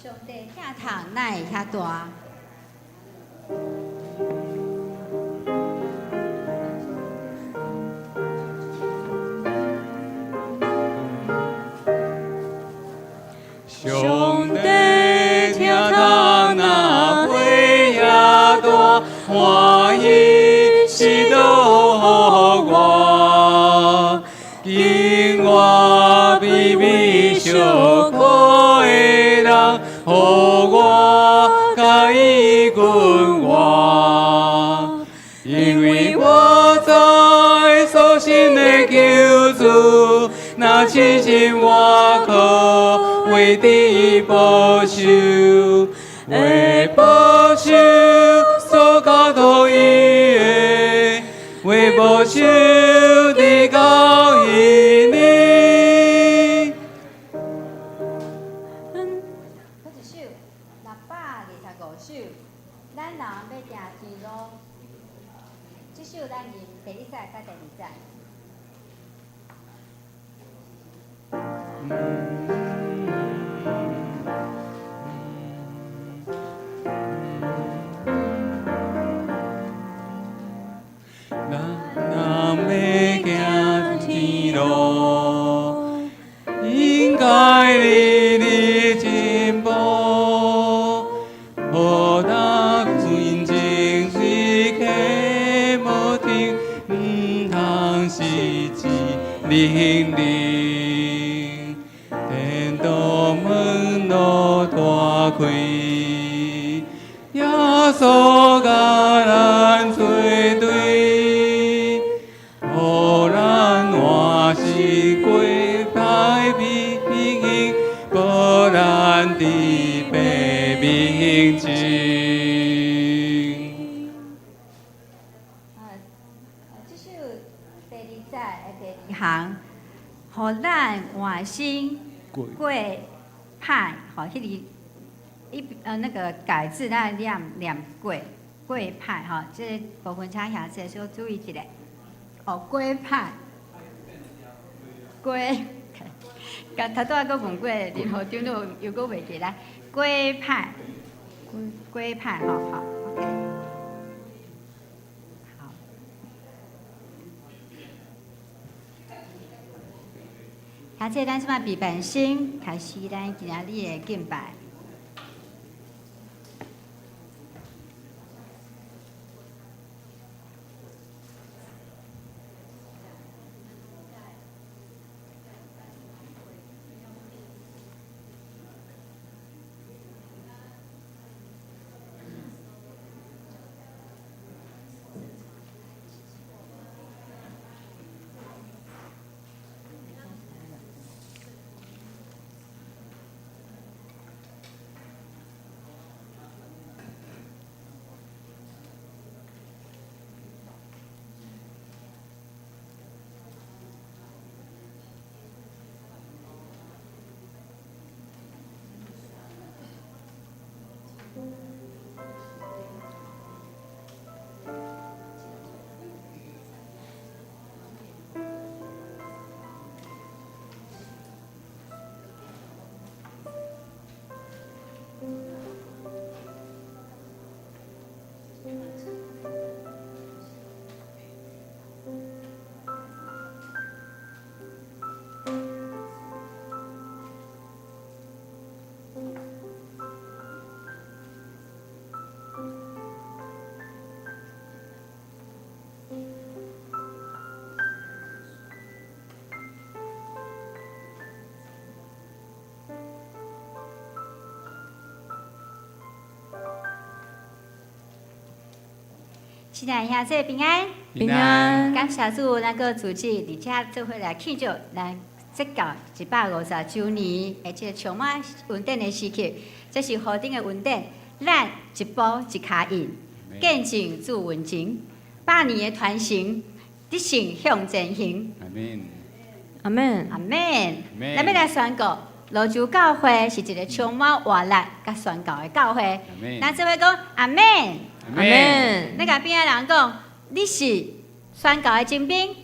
上帝疼痛哪會遐大？上帝疼痛哪會遐大，歡喜是祝福我，經我卑微受苦的人，予我佮伊近我，因為我知所信的救主，若痴心我可為得保守，為保守所交託伊的，為保守直到彼日。閣一首625首，咱人欲行天路。這首咱吟第一節佮第二節。咱人欲行天路，應該日日進步，予咱前進時刻無停，毋通失志靈靈。天道門路大開，耶穌佮咱做對，予咱活是過歹平平，保咱佇白明前。這首第二節的第二行，予咱換身過歹，吼，彼個一那個改字，咱念念過過歹吼，這個部分請兄弟小注意一下。哦，過歹，過，佮頭拄仔閣問過林校長，都又閣袂記來，過歹，過歹吼，好，OK。好。兄弟，咱這擺備辦先開始咱今仔日的敬拜。親愛兄弟平安，平安，感謝主，咱閣組織佇遮做伙來慶祝咱這教150週年的這個充滿恩典的時刻。這是何等的恩典！咱一步一跤印，見證主恩情，百年的傳承，得勝向前行。阿門，阿門，阿門。咱欲來宣告，蘆洲教會是一個充滿活力佮宣告的教會。咱做伙講阿門，阿門。你共邊仔人講，你是宣告的精兵，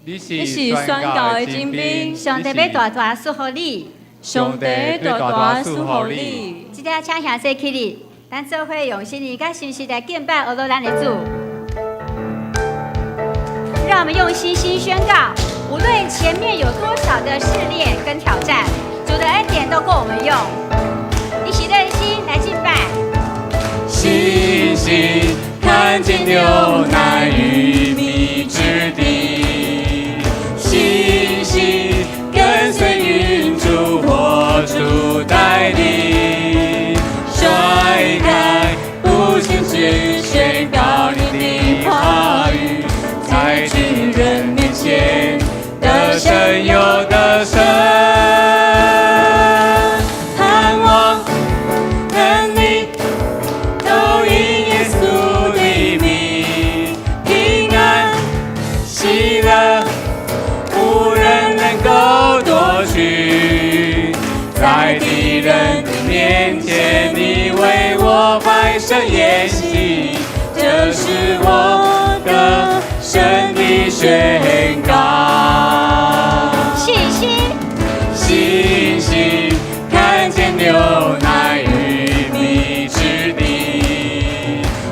你是宣告的精兵。上帝欲大大祝福你，上帝大大祝福你。這個請兄弟起立，咱做伙用心靈佮誠實來敬拜阿羅咱的主。讓我們用信心宣告，無論前面有多少的試煉跟挑戰，主的恩典都夠我們用。一起熱心來敬拜。信心看見流奶與蜜之地，信心跟隨雲柱火柱帶領，甩開不限制宣告你的話語，在敵人面前得勝又得勝，盼望能力都因耶穌的名，平安喜樂無人能夠奪去，在敵人的面前，你為我擺設筵席，這是我得勝的宣告。信心，信心看見流奶與蜜之地，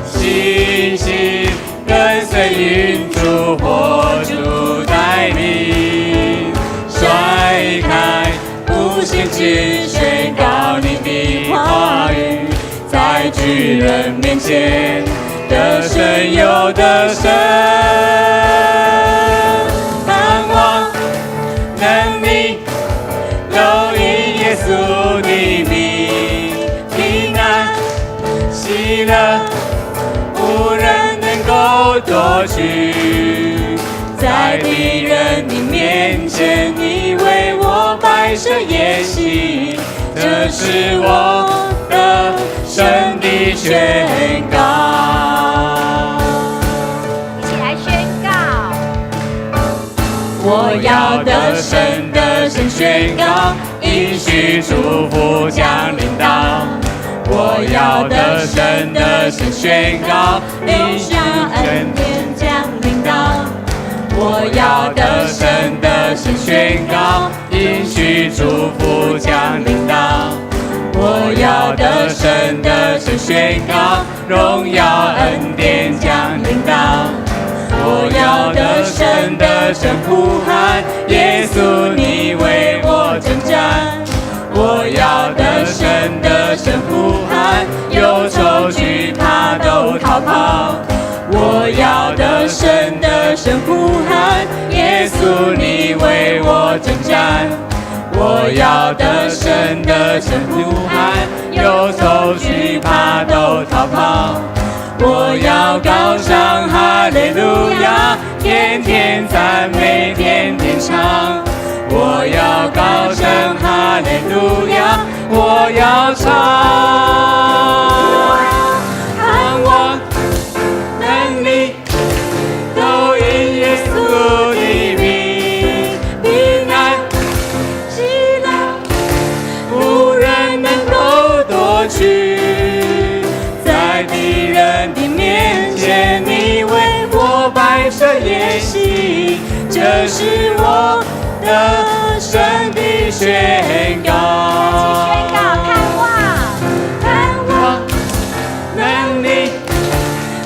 信心跟隨雲柱火柱帶領，甩開不限制宣告你的話語，在巨人面前得勝又得勝，盼望能力都因耶穌的名，平安喜樂無人能夠奪去，在敵人的面前，你為我擺設筵席，這是我得勝的宣告。一起來宣告。我要得勝得勝宣告，應許祝福降臨到。我要得勝得勝宣告，應許恩典降臨到。我要得勝得勝宣告，應許祝福降臨到。我要得勝得勝宣告，榮耀恩典降臨到。我要得勝得勝呼喊，耶穌你為我征戰。我要得勝得勝呼喊，憂愁懼怕都逃跑。我要得勝得勝呼喊，耶穌你為我征戰。我要得勝得勝呼喊，憂愁懼怕都逃跑。我要高唱哈利路亞，天天讚美，天天唱。我要高聲哈利路亞，我要唱。盼望能力都因耶穌的名，平安喜樂無人能夠奪去，在敵人的面前，你為我擺設筵席，這是我得勝的宣告。宣告盼望，盼望能力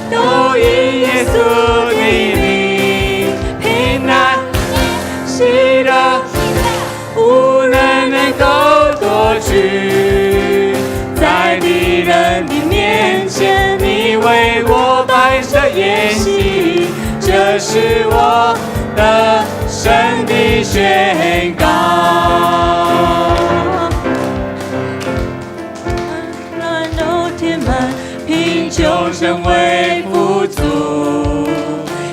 都因耶穌的名，平安喜樂無人能夠奪去，在敵人的面前，你為我擺設筵席，這是我得勝的宣告。亂都填滿，貧窮成為富足，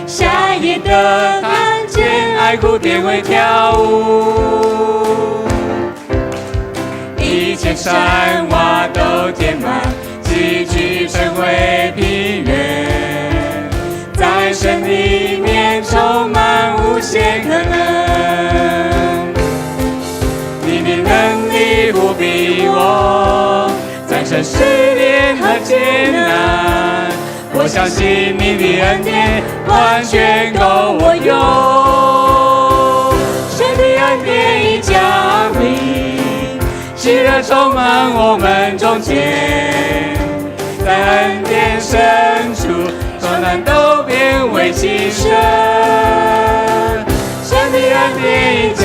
瞎眼的看見，哀哭變為跳舞，一切山窪都填滿，崎嶇成為平原，在神裡面充滿無限可能。你的能力覆庇我，戰勝試煉和艱難。我相信你的恩典完全夠我用。神的恩典已降臨，喜樂充滿我們中間，在恩典深處，重擔都變為輕省。神的恩典已降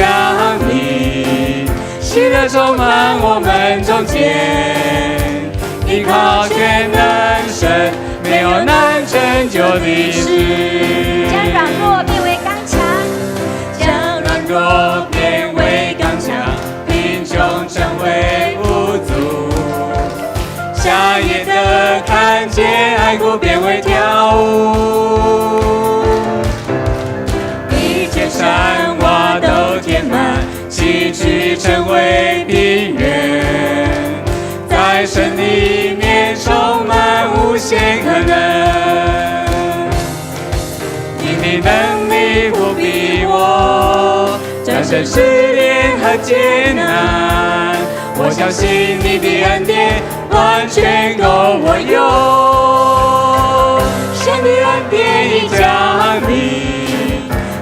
臨，喜樂充滿我們中間，依靠全能神，沒有難成就的事。將軟弱變為剛強，將軟弱變為剛強，貧窮成為富足。瞎眼的看見，哀哭變為跳舞。一切山窪都填滿，崎嶇成為平原，在神裡面充滿無限可能。你的能力覆庇我，戰勝試煉和艱難。我相信你的恩典完全夠我用。神的恩典已降臨，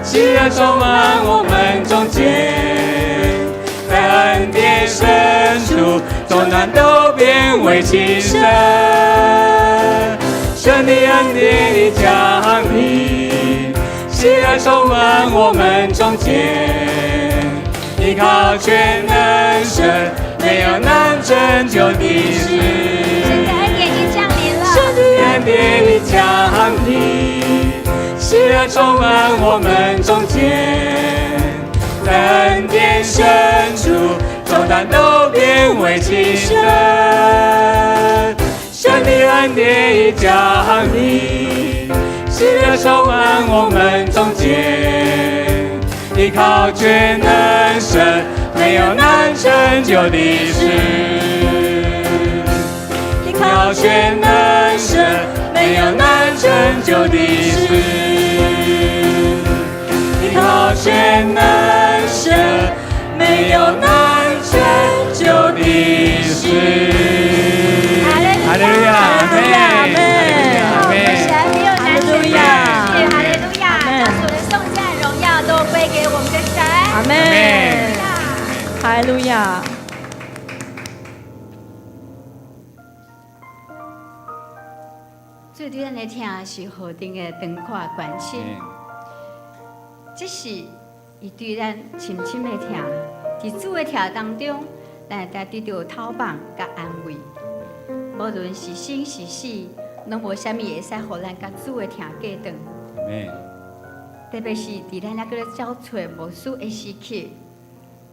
喜樂充滿我們中間，在恩典深處，重擔都變為輕省。神的恩典已降臨，喜樂充滿我們中間，依靠全能神，沒有難成就的事。神的恩典已經降臨了。神的恩典已降臨，喜樂充滿我們中間，在恩典深處，重擔都變為輕省。神的恩典已降臨，喜樂充滿我們中間，依靠全能神，沒有難成就的事。依靠全能神，沒有難成就的事。依靠全能神，沒有難成就的事。哈哈利路亞，阿門，阿門。神沒有難成的事，哈利路亞！將所有的頌讚榮耀都歸給我們的神。阿門。哈利路亞。最對咱的疼是何等的長闊關心，這是伊對咱深深的疼。佇主的疼當中，咱會當得著透放佮安慰。無論是生是死，攏無啥物會使予咱佮主的疼隔斷。特別是佇咱猶閣咧找揣牧師的時刻，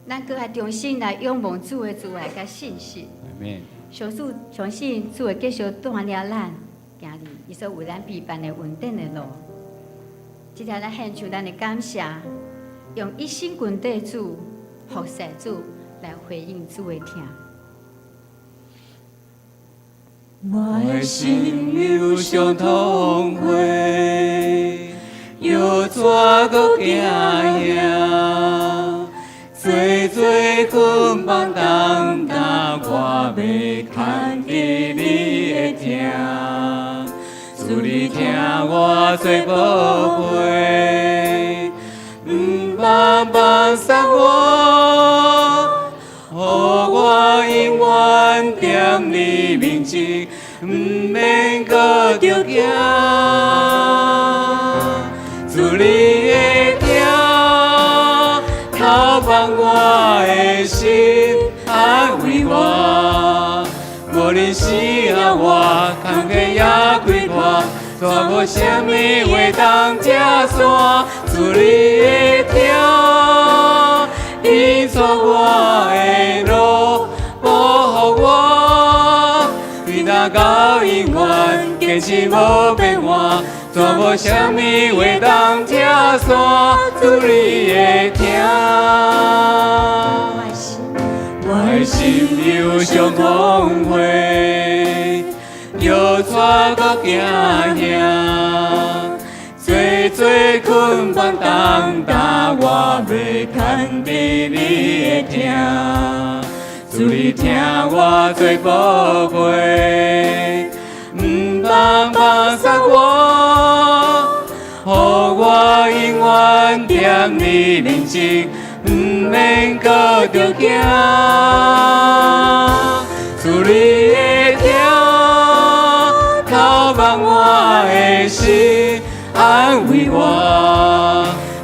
咱閣愛重新來仰望主的慈愛佮信實。相信相信主會繼續帶領咱行佇伊所為咱預辦的穩定的路。這條咱獻上咱的感謝，用一生跟綴主、服侍主來回應主的疼。我的心有傷痛悔，猶怎閣驚嚇？濟濟捆綁重擔，我欲牽佇你的疼。主你疼我最寶貝，毋通放捨我，予我永遠踮你面前，毋免閣著驚。主你的疼，透放我的心，安慰我。無論死抑活，工課抑開闊，煞無啥物會當拆散。主你的疼，引帶我的路，保護我，對今到永遠，堅持無變換，煞無啥物會當拆散。主你的疼。我的心有傷痛悔，猶怎閣驚嚇？濟濟捆綁重擔，我欲牽佇你的疼。主你疼我最寶貝，毋通放捨我，予我永遠踮你面前，毋毋免閣著驚。主你的疼，透望我的心，安慰我。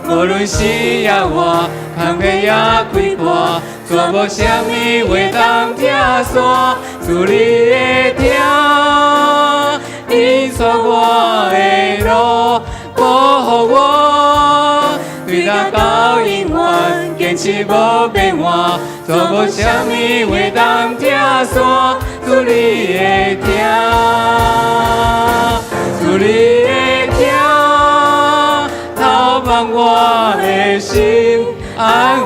無論死抑活，空課抑開闊，全無啥物話通拆散。主你的疼，引帶我的路，保護我，對今到永遠，堅持無變換，全無啥物話通拆散。主你的疼，主你的疼，透望我的心，安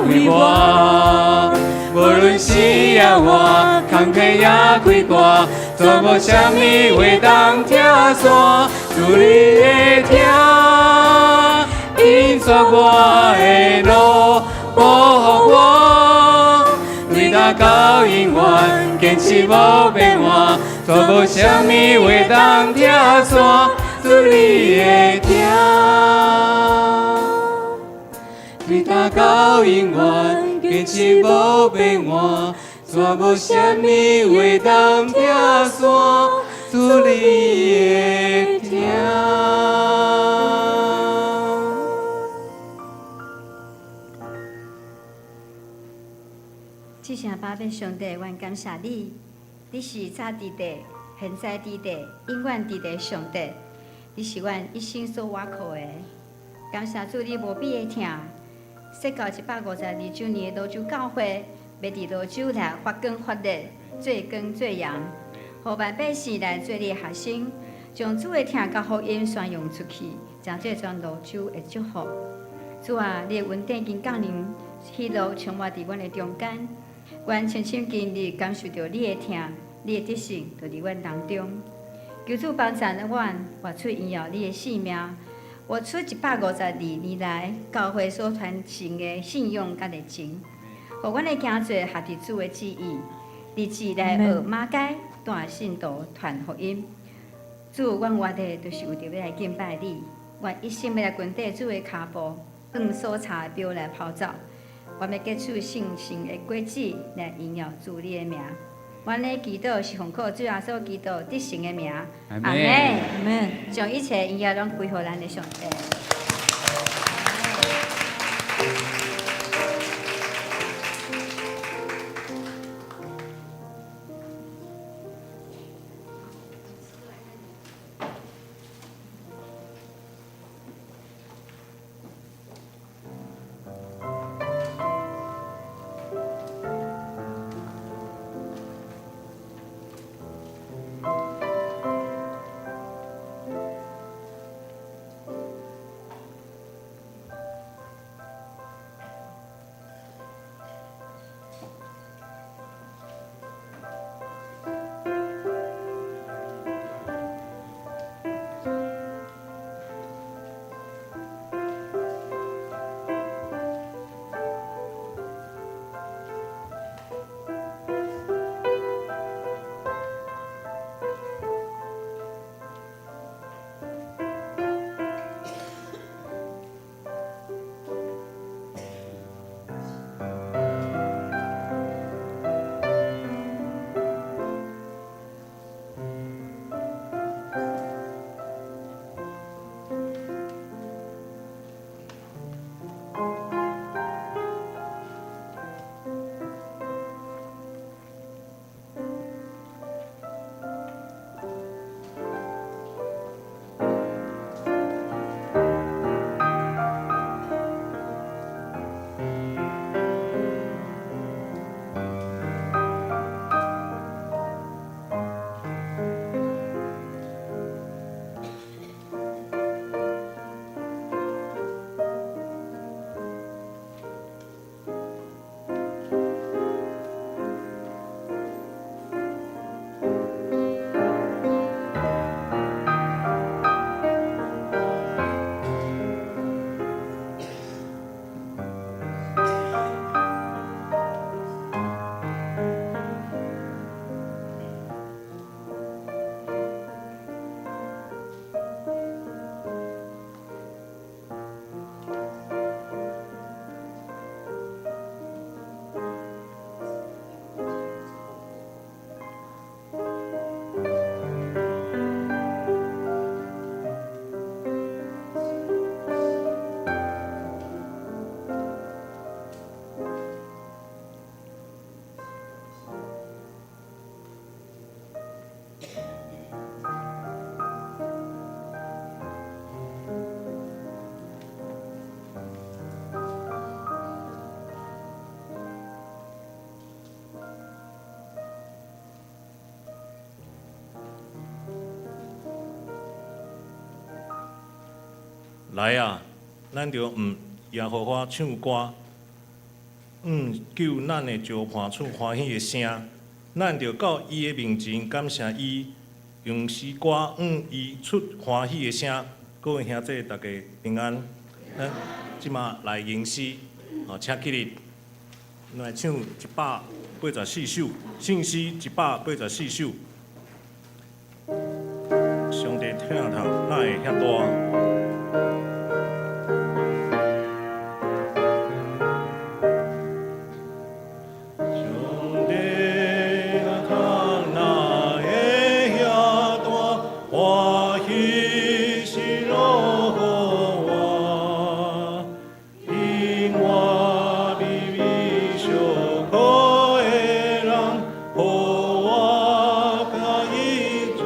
慰我。無論死抑活，空課抑開闊，全無啥物話通拆散。主你的疼，引帶我的路，保護我，對今到永遠，堅持無變換，全無啥物話通拆散。主你的疼，對今到永遠，堅持無變換，全無啥物話通拆散。主你的疼。至聖巴比上帝，阮感謝你，你是早佇地、現在佇地、永遠佇地上帝，你是阮一生所倚靠的。感謝主，你無比的疼，設教152週年的蘆洲教會，欲佇蘆洲來發光發熱，做光做鹽，予萬百姓來做你的學生，將主的疼佮福音宣揚出去，成做全蘆洲的祝福。主啊，你的恩典已經降臨，喜樂充滿佇阮的中間。阮親身經歷感受著你的疼，你的得勝，就佇阮當中。求主幫助阮，活出榮耀你的生命，活出152年來教會所傳承的信仰佮熱情，予阮的行做合佇主的旨意，立志來學馬偕帶信徒傳福音。主，阮活的就是為著欲來敬拜你，阮一生欲來跟綴主的跤步，向所查的標來跑走。我欲結出信心的果子來榮耀主你的名。阮的祈禱是奉靠主耶穌基督得勝的名。阿門。阿門。將一切榮耀攏歸予咱的上帝。來啊，咱著向耶和華唱歌，向救咱的石磐出歡喜的聲。咱著到伊的面前感謝伊，用詩歌向伊出歡喜的聲。各位兄弟，大家平安。咱這馬來吟詩，吼，請起立，來唱184首，聖詩184首。上帝疼痛哪會遐大？上帝疼痛哪會遐大？歡喜喜樂予我，因我微微小可的人，予我佮伊存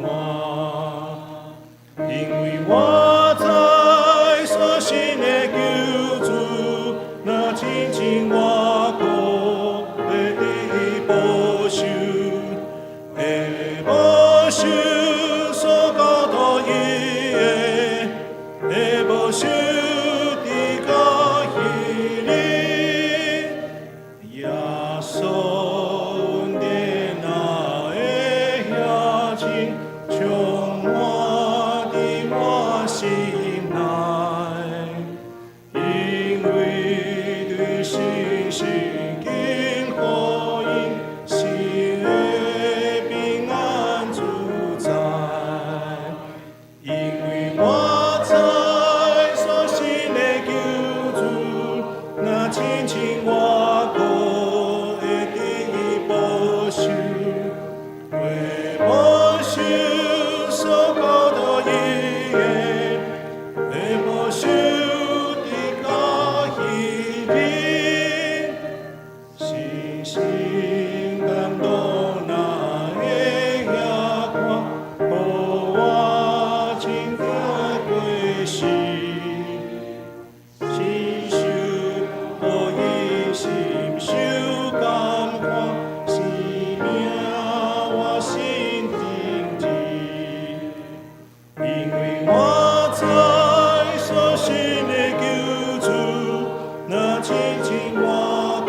活。因為我知所信的救主，若親像我苦會得保守，會保守所交託伊的，會保守直到彼日。耶穌恩典哪會遐深，充滿佇我心內。因為對信心經福音，心會平安自在。因為我知所信的救主，若親像我苦會得保守，會保守所交託伊的，會保守直到彼日。深深感動哪會遐寬，予我真行過時。親手予伊心受感化，生命活新定志。因為我知所信的救主，若親像我苦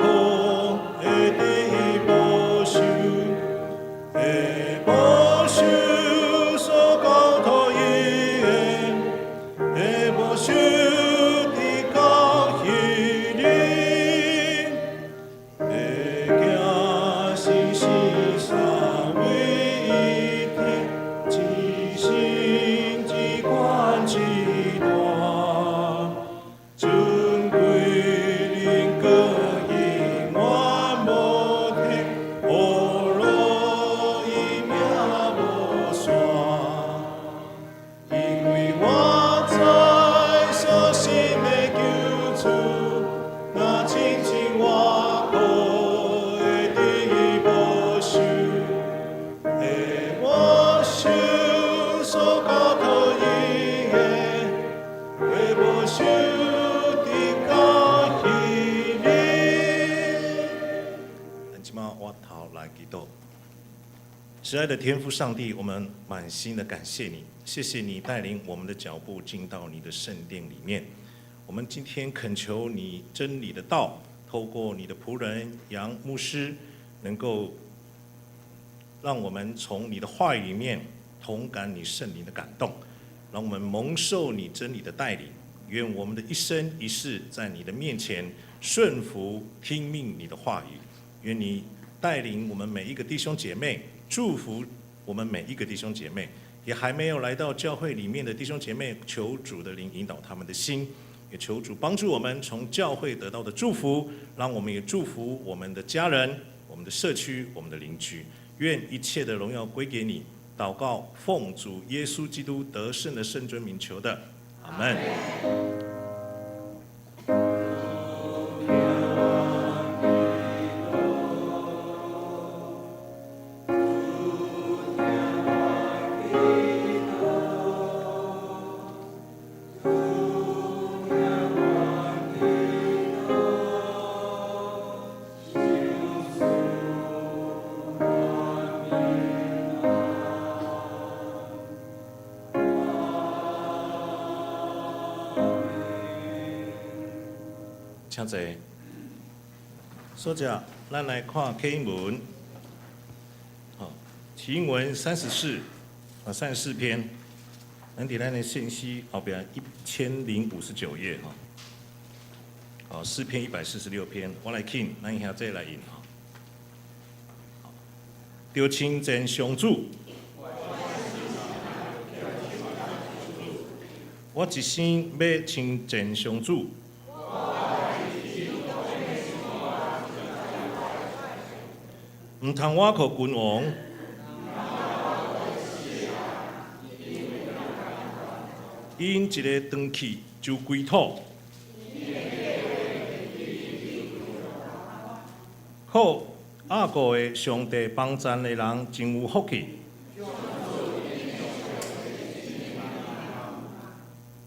會得保守，會保守所交託伊的，會保守直到彼日。會行信心三位一體，至深至寬至大，尊貴榮光永遠無停，呵咾伊命無煞。因為我知所信的救主，若親像我苦會得保守，會保守所交託伊的，會保守直到彼日。咱這馬倚頭來祈禱。慈愛的天父上帝，我們滿心的感謝你，謝謝你帶領我們的腳步進到你的聖殿裡面。我們今天懇求你真理的道，透過你的僕人楊牧師，能夠讓我們從你的話語裡面同感你聖靈的感動，讓我們蒙受你真理的帶領。願我們的一生一世在你的面前順服聽命你的話語。願你帶領我們每一個弟兄姐妹，祝福我們每一個弟兄姐妹，也還沒有來到教會裡面的弟兄姐妹，求主的靈引導他們的心，也求主幫助我們從教會得到的祝福，讓我們也祝福我們的家人、我們的社區、我們的鄰居。願一切的榮耀歸給你。禱告，奉主耶穌基督得勝的聖尊名求的，阿門。請坐。所以咱來看啟英文，好，啟英文三十四啊，34篇，咱佇咱的信息後壁1059頁哈。好，詩篇146篇，我來請咱兄弟來引哈。著親近上主，我一生欲親近上主。毋通倚靠君王，因一个斷去就歸土。靠雅各的上帝幫贊的人真有福氣。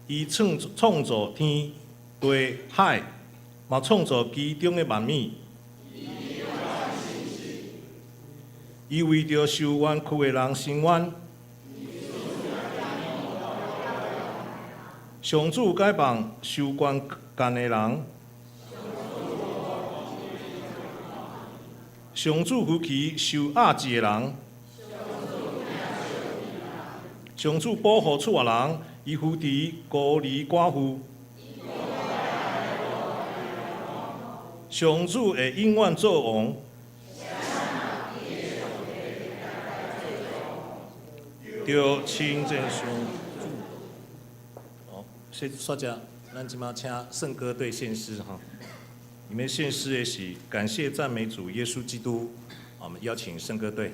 伊創創造天地海，嘛創造其中的萬物。伊為著受冤屈的人伸冤，上主解放受關監的人，上主扶起受壓制的人，上主保護厝內人，伊扶持孤兒寡婦，上主會永遠做王。著親近上主。好，說說者，咱這馬請聖歌隊獻詩哈。你們獻詩的是感謝讚美主耶穌基督。我們邀請聖歌隊。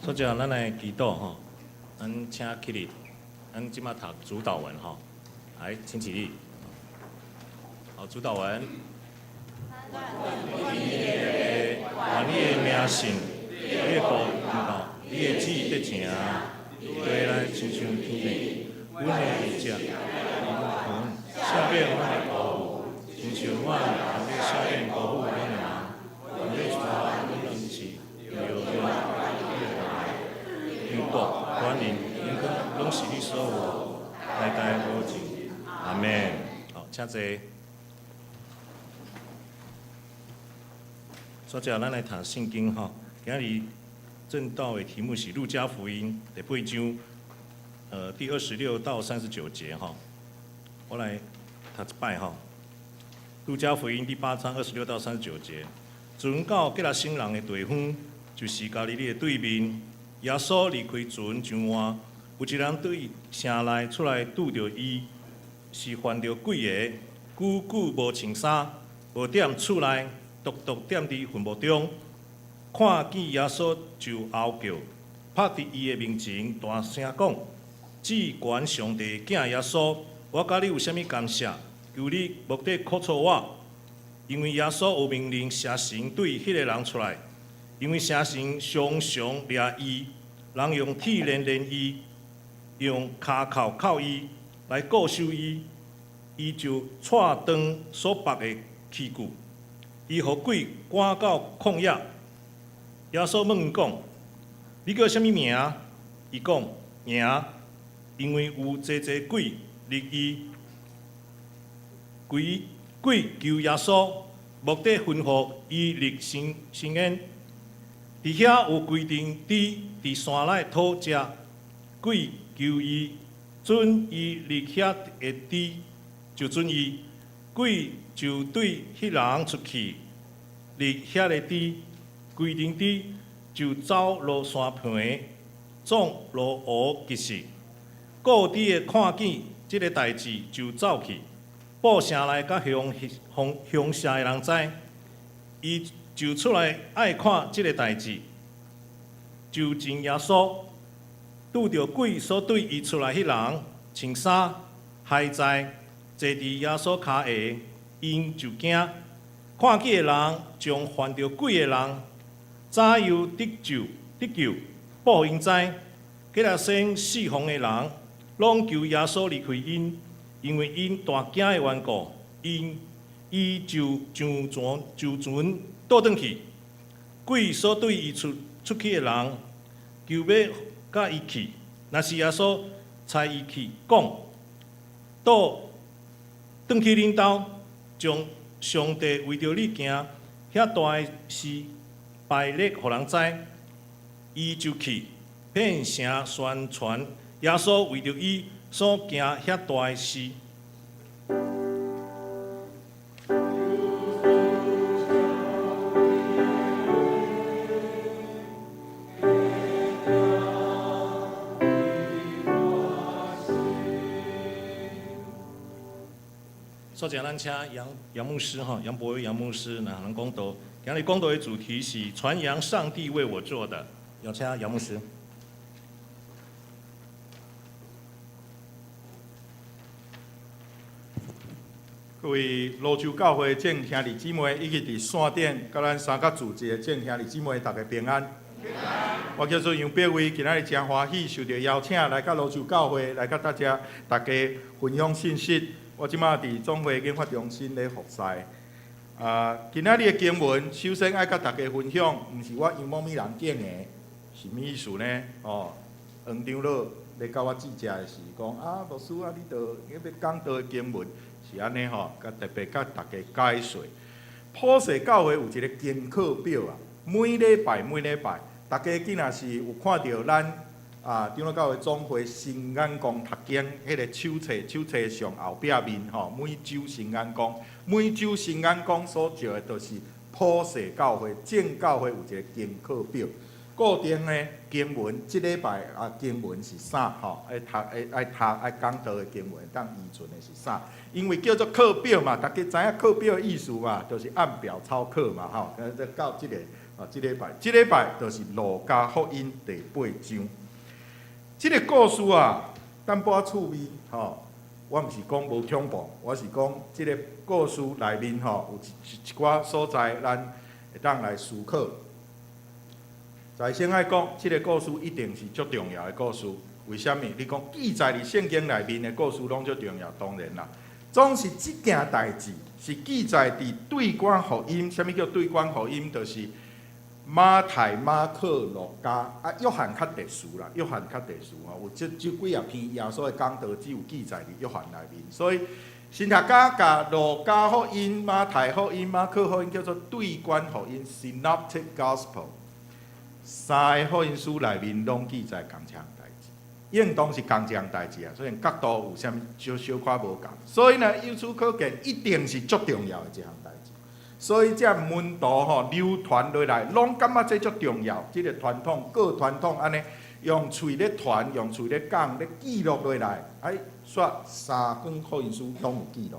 所以，咱來祈禱吼，咱請起立，咱這馬讀主禱文吼，來，請起立。好，主禱文。願你的名聖，你的國臨到，你的旨意得成，地內親像天頂，阮的日食，予阮赦免阮的辜負，親像阮也赦免辜負阮的人，毋免帶阮入去誘惑，因國、權能、榮光，攏是你所有，代代無盡。阿門。好，請坐。所以，咱來讀聖經吼。今日證道的題目是《路加福音》第八章，第26到39節吼。我來讀一擺吼。路加福音第八章26到39節，船到吉拉森人的地方，就是加利利的對面。耶穌離開船上岸，有一人對城內出來拄著伊，是犯著鬼的，久久無穿衫，無踮厝內，獨獨踮佇墳墓中，看見耶穌就嗷叫，拍佇伊的面前，大聲講：至懸上帝的囝耶穌，我佮你有啥物干涉？求你莫閣苦操我，因為耶穌有命令邪神對彼個人出來，因為邪神常常掠伊，人用鐵鏈鏈伊，用跤銬銬伊來固守伊，伊就掣斷所縛的器具，伊予鬼趕到曠野。耶穌問伊講：你叫啥物名？伊講名，因為有濟濟鬼入伊。鬼鬼求耶穌，莫閣吩咐伊入深深淵。佇遐有規陣豬佇山內討食，鬼求伊准伊入遐个豬，就准伊。鬼就對彼人出去，入遐个豬，規陣豬就走落山坡，撞落湖溺死。顧豬的看見這个代誌，就走去。報城內佮鄉鄉鄉下的人知，伊就出來愛看這个代誌，就近耶穌，拄著鬼所對伊出來彼人，穿衫還在坐佇耶穌跤下，𪜶就驚。看見的人將犯著鬼的人，怎樣得救得救，報予𪜶知。吉拉森四方的人，攏求耶穌離開𪜶。因為𪜶大驚的緣故，𪜶伊就上船上船倒轉去。鬼所對伊出出去的人，求欲佮伊去，若是耶穌差伊去講，倒轉去恁兜，將上帝為著你行遐大的事排列予人知，伊就去遍城宣傳耶穌為著伊所行遐大的事。首先，咱請楊楊牧師哈，楊博威楊牧師來咱講道。今日講道的主題是傳揚上帝為我做的。有請楊牧師。各位蘆洲教會眾兄弟姊妹，以及佇線頂佮咱三甲組織的眾兄弟姊妹，大家平安。我叫做楊伯威，今仔日誠歡喜受著邀請來到蘆洲教會，來佮大家大家分享信息。我這馬佇總會研發中心咧服侍。啊，今仔日的經文，首先愛佮大家分享，毋是我楊某咪人講的，是啥物意思呢？哦，黃長老咧佮我指正的是講，啊，牧師啊，你著你欲講道的經文是按呢吼，佮特別佮大家解說。普世教會有一個經課表啊，每禮拜每禮拜，大家今若是有看著咱啊長老教會總會新眼光讀經彼个手冊，手冊上後壁面吼，每週新眼光，每週新眼光所照的，就是普世教會正教會有一個經課表。固定的經文，這禮拜啊經文是啥？吼，愛讀愛愛讀愛講道的經文，當依存的是啥？因為叫做課表嘛，大家知影課表的意思嘛，就是按表操課嘛，吼。這到這个啊，這禮拜，這禮拜就是路加福音第八章。這个故事啊，淡薄仔趣味，吼。我毋是講無恐怖，我是講這个故事內面吼，有一一一寡所在，咱會當來思考。在先愛講，這个故事一定是足重要的故事。為啥物？你講記載佇聖經內面的故事攏足重要，當然啦。總是這件代誌是記載佇對觀福音。啥物叫對觀福音？就是馬太、馬可、路加啊，約翰較特殊啦。約翰較特殊吼，有這這幾仔篇耶穌的講道只有記載佇約翰內面。所以神學家共路加福音、馬太福音、馬可福音叫做對觀福音（Synoptic Gospel）。三个福音書內面攏記載仝項代誌。應當是仝一項代誌啊，雖然角度有啥物小小可無仝，所以呢，由此可見，一定是足重要的一項代誌。所以這門徒吼流傳落來，攏感覺這足重要。這個傳統，各傳統按呢，用喙咧傳，用喙咧講，咧記錄落來，哎，煞三卷福音書攏有記錄。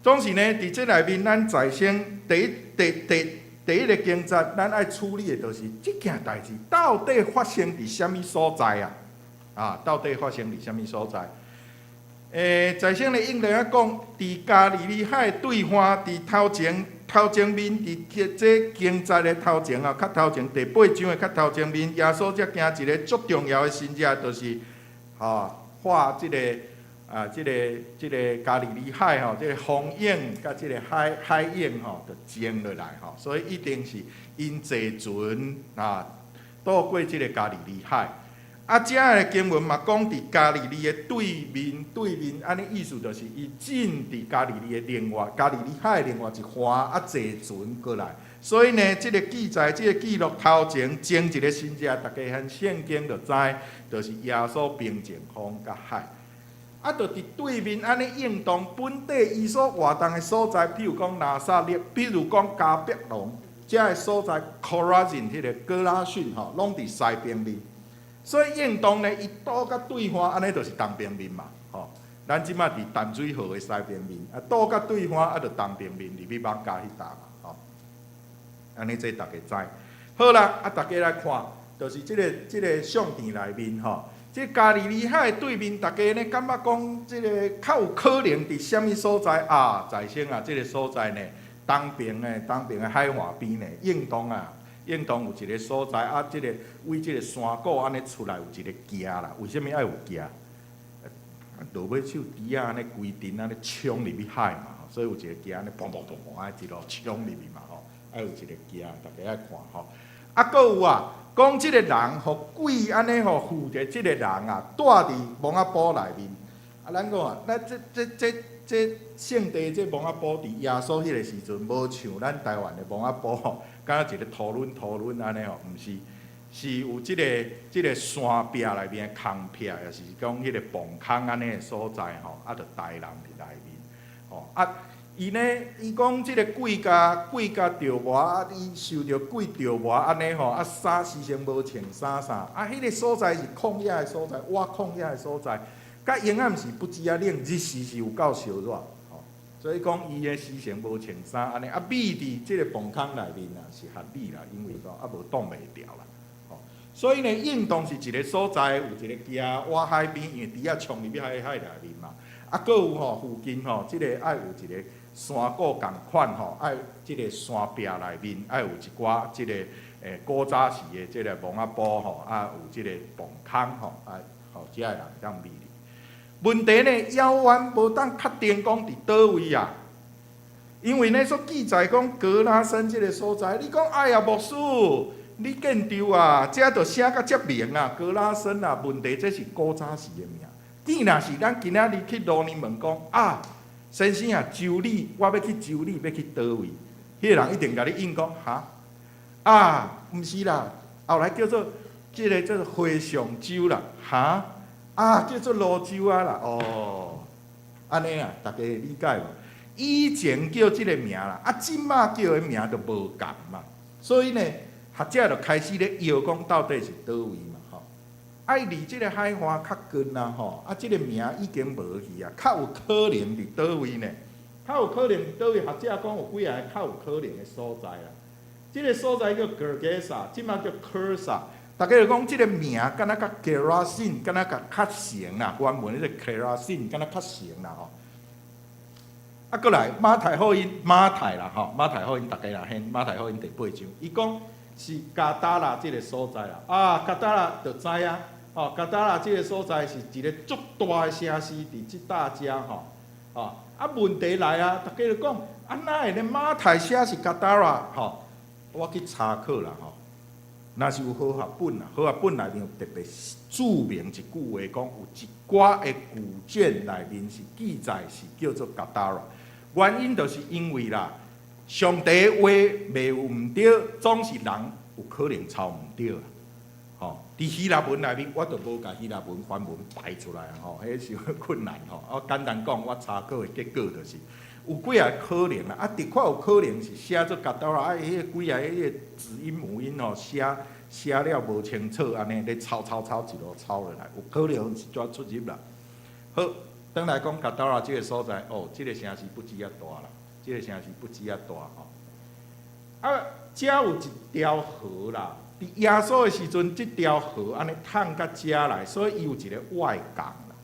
總是呢，佇這內面，咱在先第一、第第第一个經節，咱愛處理的就是這件代誌到底發生佇啥物所在啊？啊，到底發生佇啥物所在？在先咧應該講，佇加利利海對岸，佇頭前頭前面，佇這經節的頭前啊，較頭前第八章的較頭前面，耶穌才行一个足重要的神跡，就是吼畫這个啊，這个加利利海吼，這个風湧佮這个海湧吼，就靜落來吼，所以一定是𪜶坐船啊，渡過這个加利利海。啊，遮的經文嘛講佇加利利的對面，對面按呢意思就是伊進佇加利利的另外，加利利海的另外一岸啊，坐船過來。所以呢，這个記載、這个記錄頭前前一个神跡，大家看聖經就知，就是耶穌平靜風佮海。啊，就佇對面按呢應當本地伊所活動的所在，譬如講拿撒勒，譬如講迦百農，遮个所在，科拉進彼个哥拉汛吼，攏佇西邊面。所以應當呢，伊渡甲對岸，按呢就是東邊面嘛，吼。咱這馬佇淡水河的西邊面，啊，渡甲對岸啊，就東邊面入去艋舺彼搭嘛，吼。按呢這逐家知。好啦，啊，逐家來看，就是這个相片內面吼，這加利利海對面，逐家呢感覺講這个較有可能佇啥物所在啊？在先啊，這个所在呢，東邊的海岸邊呢，應當啊。應當有一个所在啊，這个為這个山谷按呢出來有一个徛啦。為啥物愛有徛？落尾手豬仔按呢規陣按呢衝入去海嘛，所以有一个徛按呢砰砰砰砰按呢一路衝入去嘛吼，愛有一个徛，大家愛看吼。啊，閣有啊，講這个人予鬼按呢吼附著這个人啊，蹛佇墓仔埔內面。啊，咱講啊，咱這聖地這墓仔埔佇耶穌彼个時陣，無像咱台灣的墓仔埔吼，敢若一个土崙土崙按呢吼，毋是，是有這个山壁內面的空隙，抑是講彼个墓空按呢的所在吼，啊，就刣人佇內面，吼啊，伊呢，伊講這个鬼共著魔，啊，伊受著鬼著魔按呢吼，啊，衫時常無穿衫啥，啊，彼个所在是曠野的所在，倚曠野的所在。較陰暗時不止仔冷，日時是有夠燒熱，吼，所以講伊的時常無穿衫按呢，啊，覕佇這个墓空內面啊是合理啦，因為講啊無擋袂牢啦，吼，所以呢，應當是一个所在有一个徛倚海邊，因為豬仔衝入去海內面嘛，啊，閣有吼附近吼，這个愛有一个山谷仝款吼，愛這个山壁內面愛有一寡這个古早時的這个墓仔埔吼，啊有這个墓空吼，啊，予遮的人會當覕佇。問題呢，猶原無當確定講佇佗位啊，因為呢所記載講格拉森這个所在，你講哎呀牧師，你見著啊，這就寫甲遮明啊，格拉森啊，問題這是古早時的名。既若是咱今仔日去路呢問講啊，先生啊，州里，我欲去州里，欲去佗位？彼个人一定共你應講哈，啊，毋是啦，後來叫做這个叫做和尚洲啦，哈？啊，叫做蘆洲啊啦，哦，按呢啊，大家會理解無？以前叫這个名啦，啊，這馬叫的名就無仝嘛，所以呢，學者就開始咧搖講到底是佗位嘛，吼。啊，離這个海岸較近啊，吼，啊，這个名已經無去啊，較有可能佇佗位呢？較有可能佇佗位？學者講有幾个較有可能的所在啦。這个所在叫格格薩，這馬叫科薩。大家就講這个名，敢若佮格拉辛，敢若共較像啦。原文彼个克拉辛，敢若較像啦吼。啊，閣來馬太福音，馬太啦吼，馬太福音，大家若曉馬太福音第八章，伊講是加達拉這个所在啦。啊，加達拉就知啊，吼，加達拉這个所在是一个足大的城市，佇這搭遮吼，吼。啊，問題來啊，大家就講，啊，哪會咧馬太寫是加達拉吼？我去查考啦吼。若是有和合本啊，和合本內面有特別注明一句話，講有一寡的古卷內面是記載是叫做加達拉。原因就是因為啦，上帝話袂有毋對，總是人有可能抄毋對啊。吼，佇希臘文內面，我就無共希臘文梵文擺出來吼，彼是困難吼。我簡單講，我查考的結果就是有幾仔可能啦，啊，的確有可能是寫做加多拉，啊，彼個幾仔彼個子音母音吼，寫寫了無清楚，按呢咧抄抄抄一路抄落來，有可能是遮出入啦。好，轉來講加多拉這個所在，哦，這個城市不止遐大啦，這個城市不止遐大吼。啊，遮有一條河啦。佇耶穌的時陣，這條河按呢淌到遮來，所以伊有一個外港啦。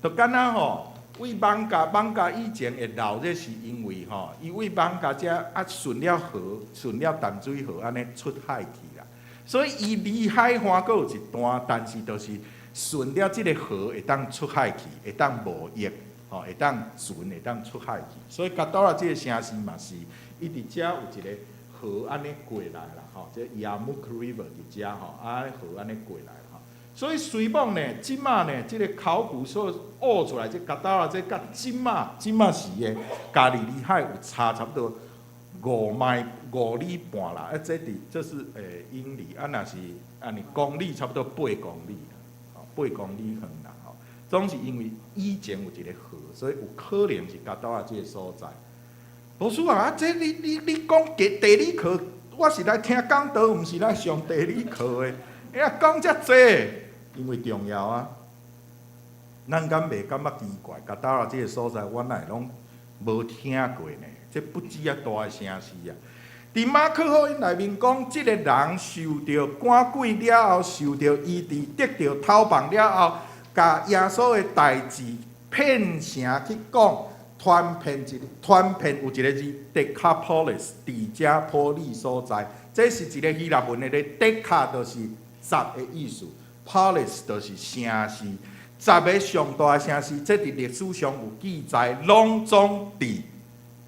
就敢若吼，對艋舺，艋舺以前會鬧熱，是因為吼，伊對艋舺遮啊順了河，順了淡水河按呢出海去啦。所以伊離海岸閣有一段，但是就是順了這個河會當出海去，會當貿易，吼，會當船會當出海去。所以加多拉這個城市嘛是，伊佇遮有一個河按呢過來啦，吼，這 Yarmouk River 佇遮吼，啊河按呢過來吼。所以雖罔呢，這馬呢，這個考古所挖出來，這加多拉這佮這馬這馬時的加利利海有差差不多5邁5里半啦，啊，這佇這是英里，啊，若是按呢公里，差不多8公里啦，吼，8公里遠啦，吼。總是因為以前有一個河，所以有可能是加多拉這個所在。老師啊，啊，這你講地理課，我是來聽講道，毋是來上地理課的。你啊講遮濟，因為重要啊。咱敢袂感覺奇怪？加多拉這個所在，我哪會攏無聽過呢？這不止遐大的城市啊！佇馬可福音內面講，這個人受著趕鬼了後，受著醫治，得著頭棒了後，共耶穌的代誌騙城去講。傳遍一傳遍有一個字，Decapolis，佇遮坡利所在，這是一個希臘文的咧，Deca 就是十的意思，Polis 就是城市，十个上大的城市，這佇歷史上有記載，攏總佇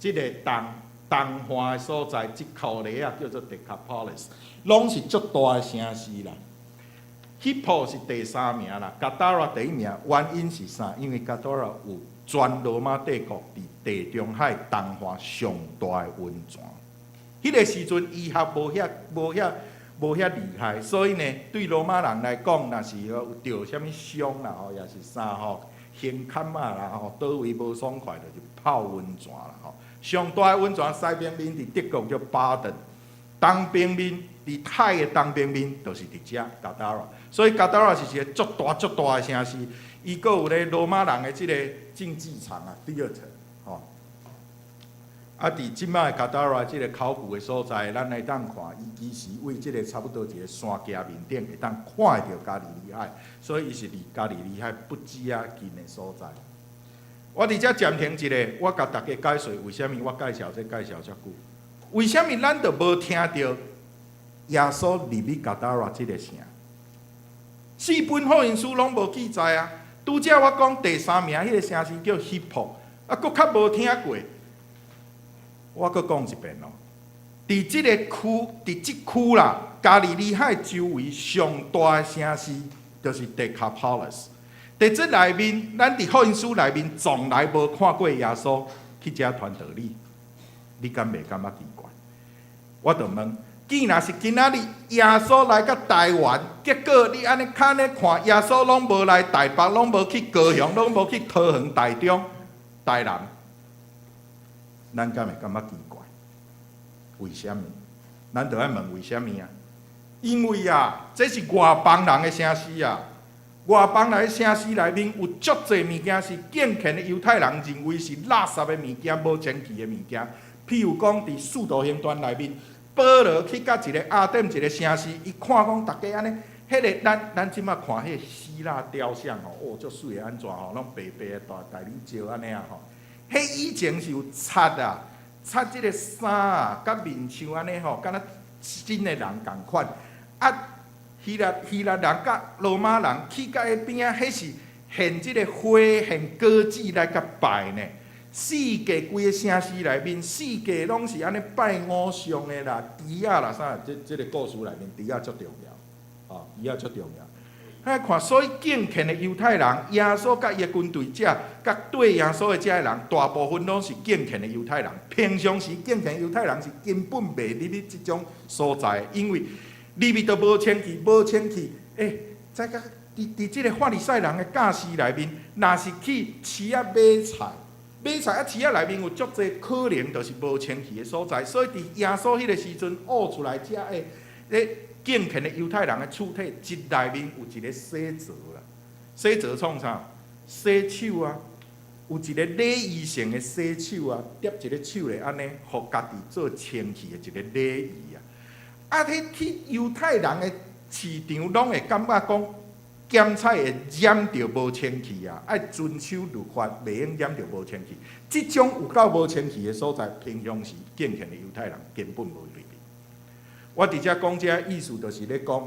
這個東東岸的所在，這箍犁仔叫做 Decapolis，攏是足大的城市啦。Hippo 是第三名啦，加達拉第一名，原因是啥？因為加達拉有全羅馬帝國佇地中海東岸上大的溫泉。彼個時陣醫學無遐厲害，所以呢，對羅馬人來講，若是有著啥物傷啦吼，也是啥吼，胸坎仔啦吼，佗位無爽快，就是泡溫泉啦吼。上大的溫泉西邊面佇德國叫巴登，東邊面佇海的東邊面就是佇遮加達拉，所以加達拉是一個足大足大的城市。伊閣有咧羅馬人的這個競技場啊，theatre 吼。啊，佇這擺加達拉這個考古的所在，咱會當看，伊其實對這個差不多一個山徛面頂，會當看會著加利利海，所以伊是離加利利海不止遐近的所在。我佇遮暫停一下，我共大家解說為啥物我介紹這介紹遮久。為啥物咱就無聽著耶穌入去加達拉這個城？四本福音書攏無記載啊。拄才我講第三名彼個城市叫希波，啊，閣較無聽過。我閣講一遍哦，佇這個區，佇這區啦，加利利海周圍上大的城市就是 Decapolis。佇這內面，咱佇福音書內面從來無看過耶穌去遮傳道理，你敢袂感覺奇怪？我就問，既然是今仔日耶穌來到台灣，結果你按呢按呢看，耶穌攏無來台北，攏無去高雄，攏無去桃園、台中、台南，咱敢會感覺奇怪？為啥物？咱就愛問為啥物啊？因為啊，這是外邦人的城市啊。外邦人的城市內面有足濟物件是敬虔的猶太人認為是垃圾的物件、無清氣的物件。譬如講，佇《使徒行傳》內面，保羅去佮一個亞典一個城市，伊看講逐家按呢，彼個咱這馬看彼個希臘雕像吼，哦，足媠的按怎吼，攏白白的大大理石按呢啊吼。彼以前是有擦啊，擦這個衫啊，佮面像按呢吼，敢若真的人仝款。啊，希臘人佮羅馬人去到彼邊仔，彼是獻這個花、獻果子來共拜呢。世界規個城市內面，世界攏是按呢拜偶像的啦，豬仔啦啥，這個故事內面豬仔足重要，哦，豬仔足重要。彼看，所以敬虔的猶太人，耶穌佮伊的跟隨者，佮綴耶穌的這个人，大部分攏是敬虔的猶太人。平常時敬虔猶太人是根本袂入去這種所在，因為入去都無清氣，無清氣。欸，在個佇這个法利賽人的教示內面，若是去市仔買菜，買菜啊，市仔內面有足濟可能就是無清氣的所在，所以佇耶穌彼个時陣挖出來遮的咧敬虔的猶太人的厝體，一內面有一个洗槽啦，洗槽創啥？洗手啊，有一个禮儀性的洗手啊，疊一个手咧按呢，予家己做清氣的一个禮儀啊。啊，彼去猶太人的市場，攏會感覺講檢採會染著無清氣啊，愛遵守律法，袂用染著無清氣。這種有夠無清氣的所在，平常時敬虔的猶太人根本無入去。我佇遮講這意思，就是咧講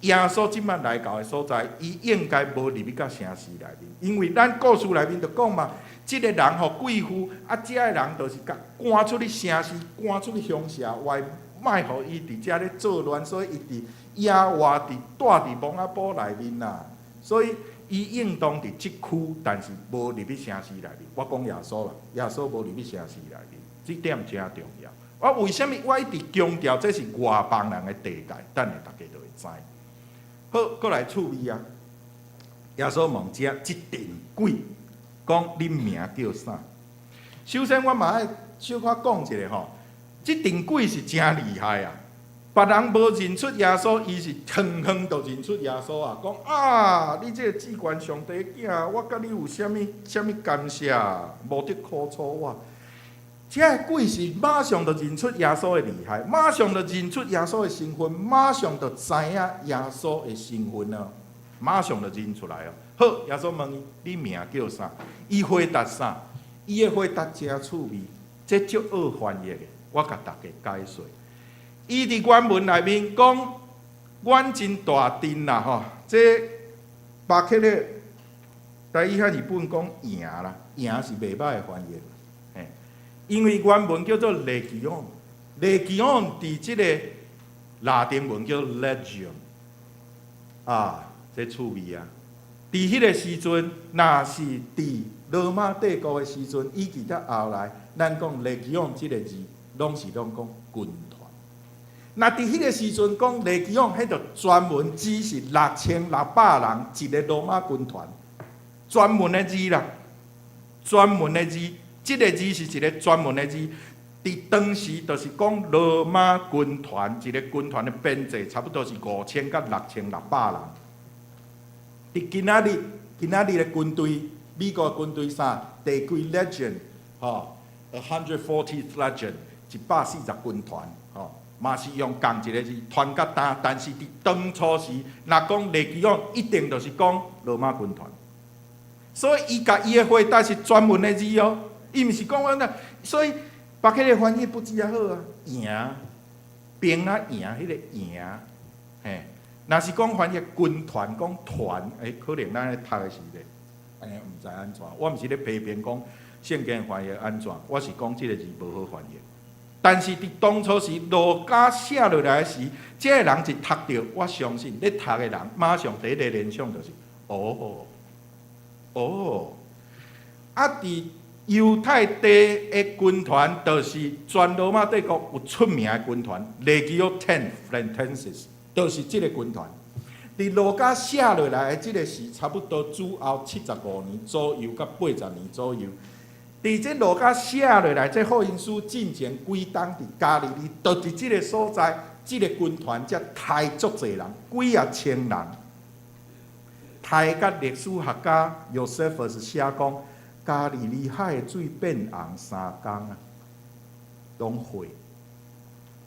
耶穌這擺來到的所在，伊應該無入去到城市內面，因為咱故事內面就講嘛，這个人予鬼附，啊，遮的人就是共趕出去城市，趕出去鄉社外，莫予伊佇遮咧作亂，所以伊佇野外佇蹛佇蒙仔布內面啦，所以伊應當佇這區，但是無入去城市內面。我講耶穌啦，耶穌無入去城市內面，這點誠重要。我為啥物我一直強調這是外邦人的地界？等下大家就會知。好，閣來趣味啊！耶穌問這這陣鬼，講恁名叫啥？首先我嘛愛小可講一下吼，這陣鬼是誠厲害啊！別人無認出耶穌，伊是遠遠就認出耶穌啊！講啊，你這个至懸上帝囝，我佮你有啥物啥物干涉？無得苦楚我。這个鬼是馬上就認出耶穌的厲害，馬上就認出耶穌的身份，馬上就知影耶穌的身份啊！馬上就認出來哦。好，耶穌問伊：你名叫啥？伊回答啥？伊的回答誠趣味，這足好翻譯的，我共大家解說。伊佇原文內面講，阮真大陣啦吼，這巴克咧台語漢字本講營啦，營是袂歹的翻譯。因為原文叫做 legion，legion 佇這个拉丁文叫 legion，啊，這趣味啊！佇彼个時陣，若是佇羅馬帝國的時陣，以及到後來，咱講 legion 這个字，攏是攏講軍團。若佇彼個時陣講 legion，彼就專門只是6600人一个羅馬軍團，專門的字啦，專門的字。這个字是一个專門的字，佇當時就是講羅馬軍團一个軍團的編制，差不多是5000到6600人。佇今仔日，今仔日的軍隊，美國軍隊啥？第幾 Legion，吼，140th Legion，140軍團，吼，嘛是用仝一個字團佮單，但是佇當初時，若講 Legion，一定就是講羅馬軍團。所以伊共伊的回答是專門的字哦。伊毋是講阮啊，所以巴克的翻譯不止啊好啊，營兵啊營，彼个營，嘿，若是講翻譯軍團，講團，欸，可能咱咧讀的時咧，按呢毋知按怎。我毋是咧批評講聖經翻譯按怎，我是講這个字無好翻譯。但是佇當初時路加寫落來時，這个人一讀著，我相信咧讀的人馬上第一个聯想就是，哦，哦，啊佇猶太地的軍團，就是全羅馬帝國有出名的軍團，Legio Ten Fretensis，就是這个軍團。佇路加寫落來的這个是差不多主後75年左右，佮80年左右。佇這路加寫落來，這福音書進前幾冬佇加利利，就佇這个所在，這个軍團才刣足濟人，幾仔千人。刣甲歷史學家 Josephus 寫講，加利利海的水變紅3工啊，攏血。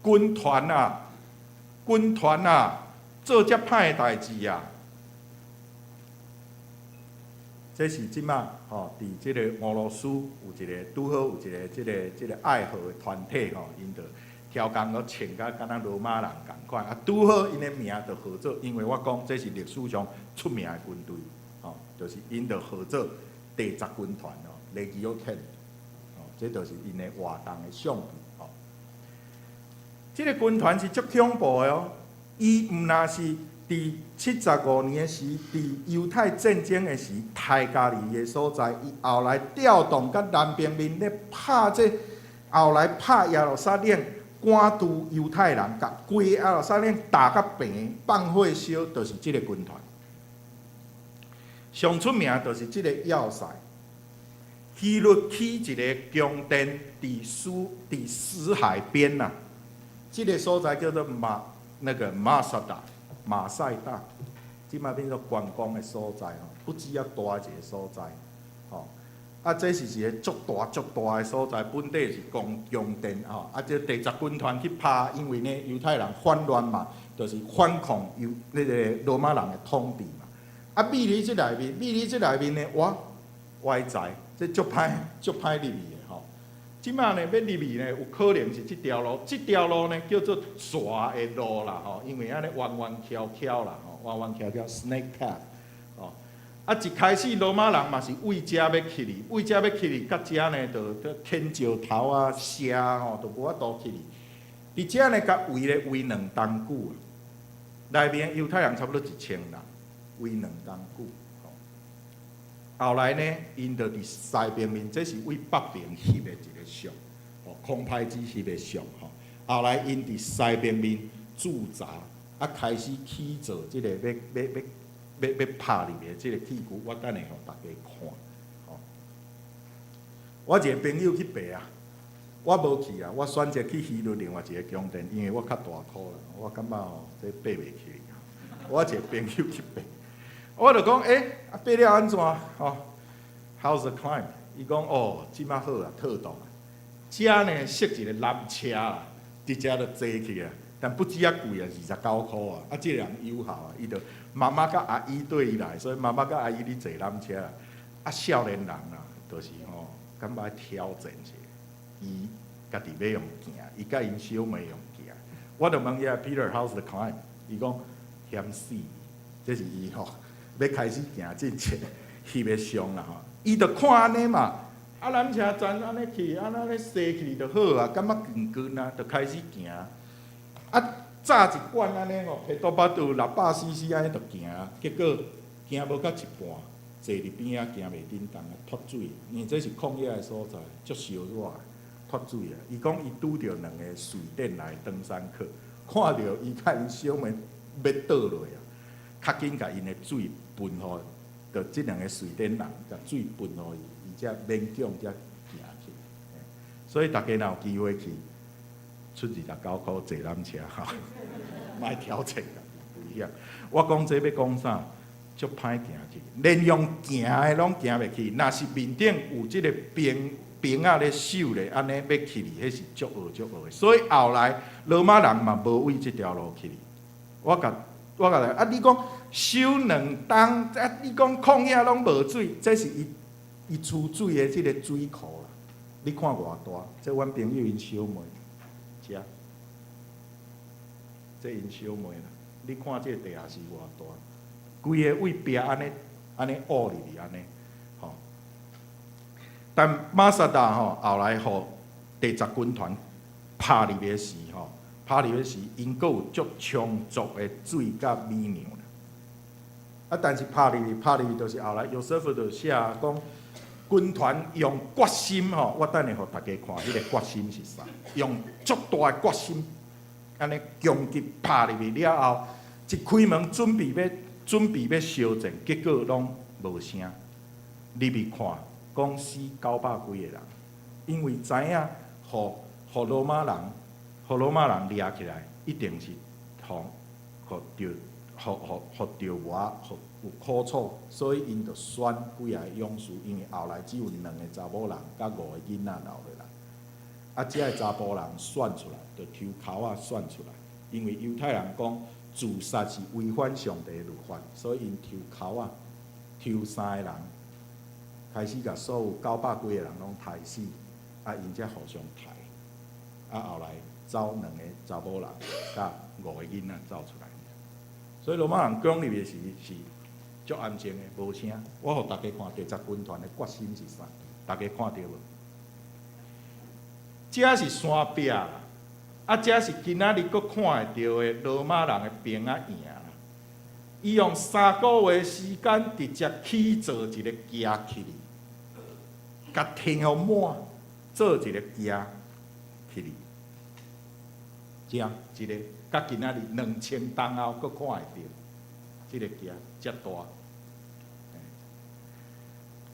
軍團啊，軍團啊，做遮歹的代誌啊！這是這馬吼，佇這个俄羅斯有一个拄好有一个這个愛河的團體吼，𪜶就超工閣穿甲敢若羅馬人仝款，啊，拄好𪜶的名就號做，因為我講這是歷史上出名的軍隊，吼，就是𪜶就號做第十軍團哦，Legio Ten，哦，這就是𪜶的活動的相片吼。這个軍團是足恐怖的哦，伊毋若是佇75年的時，佇猶太戰爭的時，刣加利利的所在，伊後來調動佮南邊面咧拍這，後來拍耶路撒冷，趕除猶太人，共規耶路撒冷打甲平，放火燒，就是這个軍團。上出名就是這个要塞。希律起一个宮殿，佇死海邊呐，這个所在叫做馬那個馬薩達馬賽達，這擺變做觀光的所在吼，不止遐大一个所在，吼。啊，這是一個足大足大的所在，本底是宮殿吼。啊，這第十軍團去拍，因為呢猶太人反亂嘛，就是反抗猶那個羅馬人的統治嘛。啊，秘裡這內面呢，哇，歪在，這足歹入去的吼。這擺呢，欲入去呢，有可能是這條路，這條路呢叫做蛇的路啦吼，因為按呢彎彎蹺蹺啦吼，彎彎蹺蹺 snake path 吼。啊，一開始羅馬人嘛是為遮欲去哩，為遮欲去哩，佮遮呢就牽石頭啊、射吼，就無法度去哩。佇遮呢，共圍咧圍2冬久，內面猶太人差不多1000人，圍2冬久。後來呢，𪜶就佇西邊面，這是為北邊翕的一个相，吼，空拍機翕的相吼。後來𪜶佇西邊面駐紮，啊，開始起造這个欲拍入的這个器具，我等下予大家看。吼，我一个朋友去爬啊，我無去啊，我選擇去希律另外一个宮殿，因為我較大箍啦，我感覺吼這爬袂起。我一個朋友去爬。我就講，欸，啊爬了按怎？吼，How's the climb？伊講，哦，這擺好啊，妥當啊。遮呢設一个纜車啦，直接就坐去啊。但不止遐貴啊，29箍啊。啊，這個人友好啊，伊就媽媽佮阿姨綴伊來，所以媽媽佮阿姨咧坐纜車啊。啊，少年人啊，就是吼，感覺挑戰者，伊家己欲用行，伊佮𪜶小妹用行。我就問伊啊，Peter，how's the climb？伊講險死，這是伊吼。欲開始行進前，翕的相啦吼，伊就看按呢嘛，啊纜車站按呢去，按呢踅去就好啊，感覺近近啊，就開始行。啊，早一罐按呢吼，提多巴肚600 cc 按呢就行，結果行無到一半，坐佇邊仔行袂振動啊，脫水，因為這是曠野的所在，足燒熱，脫水啊。伊講伊拄著兩个瑞典來登山客，看著伊佮𪜶小妹欲倒落啊。較緊共𪜶的水噴予，就這兩个瑞典人共水噴予伊，伊才勉強才行去。所以大家若有機會去，出29箍坐纜車吼，莫挑戰家己危險。我講這欲講啥？足歹行去，連用行的攏行袂去。若是面頂有這个兵兵仔咧守咧，按呢欲去哩，彼是足惡足惡的。所以後來羅馬人嘛無為這條路去哩。我共啊，你講守2冬，啊，你講曠野攏無水，這是伊伊儲水的這个水庫啦。你看偌大？這阮朋友𪜶小妹，遮，這𪜶小妹啦。你看這个地下室偌大，規个位壁按呢按呢挖入去按呢，吼。但馬薩達吼後來予第十軍團拍入去時吼，拍入去時，𪜶閣有足充足的水佮米糧啦。啊，但是拍入去，拍入去就是後來約瑟夫就寫講，軍團用決心吼，我等下予大家看，彼个決心是啥？用足大的決心，按呢攻擊拍入去了後，一開門準備欲相戰，結果攏無聲。入去看，講死900幾个人，因為知影，予羅馬人掠起來，一定是予著，予著磨，予有苦楚，所以𪜶就選幾个勇士，因為後來只有兩個查某人佮五个囡仔留落來。啊，這个查埔人選出來，就抽籤仔選出來，因為猶太人講自殺是違反上帝律法，所以𪜶抽籤仔，抽三個人，開始共所有900幾个人攏刣死，啊，𪜶才互相刣，啊，後來走兩個查某人佮五個囡仔走出來。所以羅馬人攻入去時是足安靜的，無聲。我予大家看第十軍團的決心是啥？大家看著無？這是山壁啦，啊，這是今仔日閣看會著的羅馬人的兵仔營啦。伊用3個月時間直接起造一个墘起來，共填予滿，做一个墘起來。遮一个，佮今仔日2000冬後，閣看會著，這个旗遮大。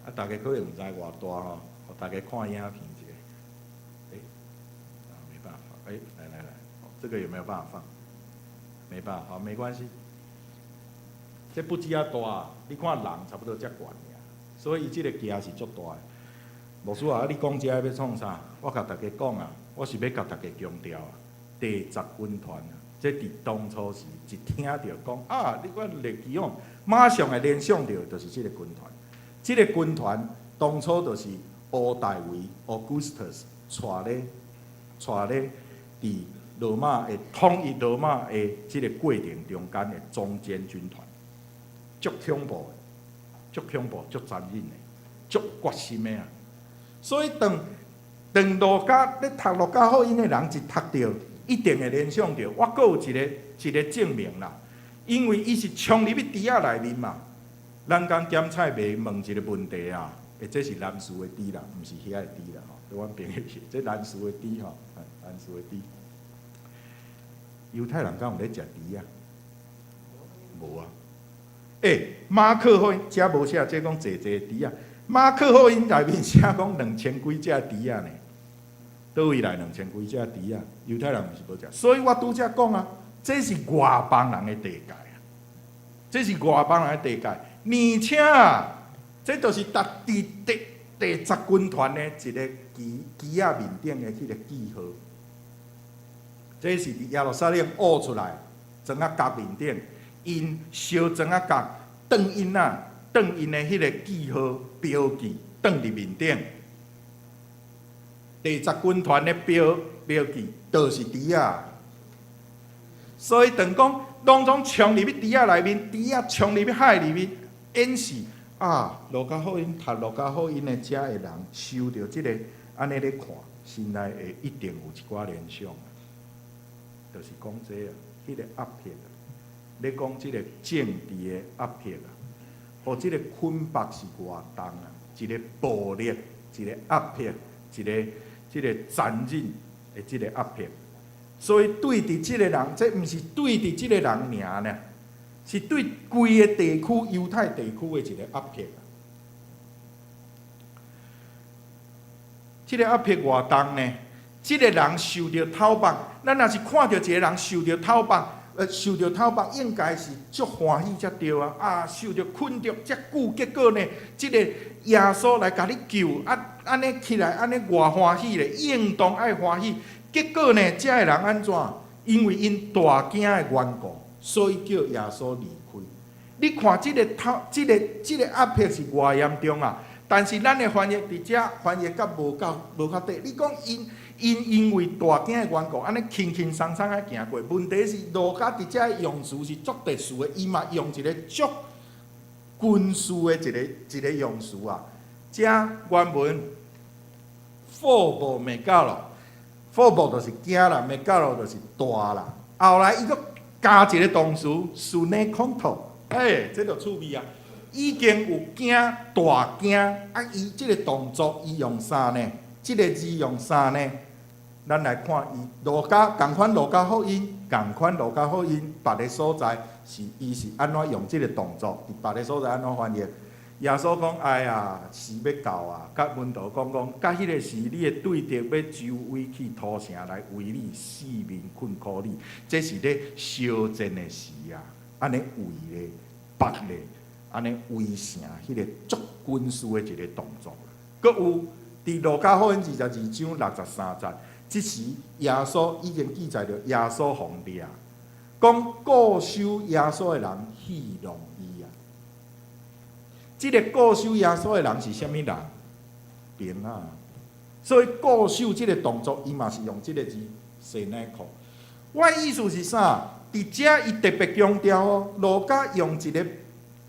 啊，大家可能毋知偌大吼，予大家看影片一下。欸，啊，沒辦法，欸，來來來，這個有沒有辦法放？沒辦法，沒關係。這不止遐大，你看人差不多遮懸爾，所以伊這個旗是足大的。牧師啊，你講這欲創啥？我共大家講啊，我是欲共大家強調啊，第十軍團啊，這佇當初時一聽著講啊，你看列基勇，馬上會聯想著就是這個軍團。這個軍團當初就是屋大維 Augustus 帶咧帶咧佇羅馬的統一羅馬的這個過程中間的中堅軍團，足恐怖的，足恐怖，足殘忍的，足決心的啊！所以當當路加咧讀路加福音的人一讀著，一定會聯想著。我閣有一個一個證明啦，因為伊是衝入去豬仔內面嘛。咱講檢菜袂問一個問題啊，欸，這是南勢的豬啦，毋是遐的豬啦吼。對阮朋友是，這南勢的豬吼，南勢的豬。猶太人敢有咧食豬仔？無啊。欸，馬可福音遮無寫，這講濟濟豬仔。馬可福音內面寫講兩千幾隻豬仔呢，佗位來兩千幾隻豬仔？猶太人毋是無食，所以我拄才講啊，這是外邦人的地界啊，這是外邦人的地界，而且啊，這就是佇第第十軍團的一個旗旗仔面頂的彼個記號，這是佇耶路撒冷挖出來，磚仔角面頂，𪜶燒磚仔角，斷𪜶啊，斷𪜶的彼個記號標記，斷佇面頂。第十軍團的標標記，就是豬仔。所以當講攏總衝入去豬仔內面，豬仔衝入去海裡面，演示啊，路加福音讀路加福音的遮的人，受著這個按呢咧看，心內會一定有一寡聯想，就是講這啊，彼個壓迫啊，咧講這個政治的壓迫啊，予這個捆綁是偌重啊，一個暴力，一個壓迫，一個這個殘忍的這個壓迫。所以對佇這個人，這毋是對佇這個人爾呢，是對規个地區猶太地區的一個壓迫。這個壓迫偌重呢？這個人受著討縛，咱若是看著一個人受著討縛，受著討縛，應該是足歡喜才對啊！啊，受著困著遮久，結果呢，這個耶穌來共你救，啊，按呢起來，按呢偌歡喜咧，應當愛歡喜。結果呢，遮的人按怎？因為𪜶大驚的緣故，所以叫耶穌離開。你看這個討，這個這個壓迫是偌嚴重啊！但是咱的翻譯佇遮翻譯較無夠無較對。你講𪜶𪜶因為大驚的緣故，按呢輕輕鬆鬆仔行過。問題是路加佇遮用詞是足特殊的，伊嘛用一個足軍事的一個一個用詞啊。遮原文 φόβῳ μεγάλῳ，φόβῳ 就是驚啦，μεγάλῳ 就是大啦。後來伊閣加一個動詞，συνέχοντο，欸，這就趣味啊！已經有驚大驚，啊！伊這個動作伊用啥呢？這個字用啥呢？咱來看伊路加仝款路加福音，仝款路加福音，別个所在是伊是按怎用這個動作？佇別个所在按怎翻譯？耶穌講：哎呀，時欲到啊！佮門徒講講，到彼个時，你的對敵欲周圍去土城來圍你，四面困苦你，這是咧相戰的時啊！按呢圍咧，縛咧。按呢圍城，彼個足軍事的一個動作。閣有佇路加福音22章63節，這時耶穌已經記載著耶穌予人掠，講固守耶穌的人戲弄伊啊。這個固守耶穌的人是啥物人？兵仔。所以固守這個動作，伊嘛是用這個字 συνέχω。我的意思是啥？佇遮伊特別強調哦，路加用一個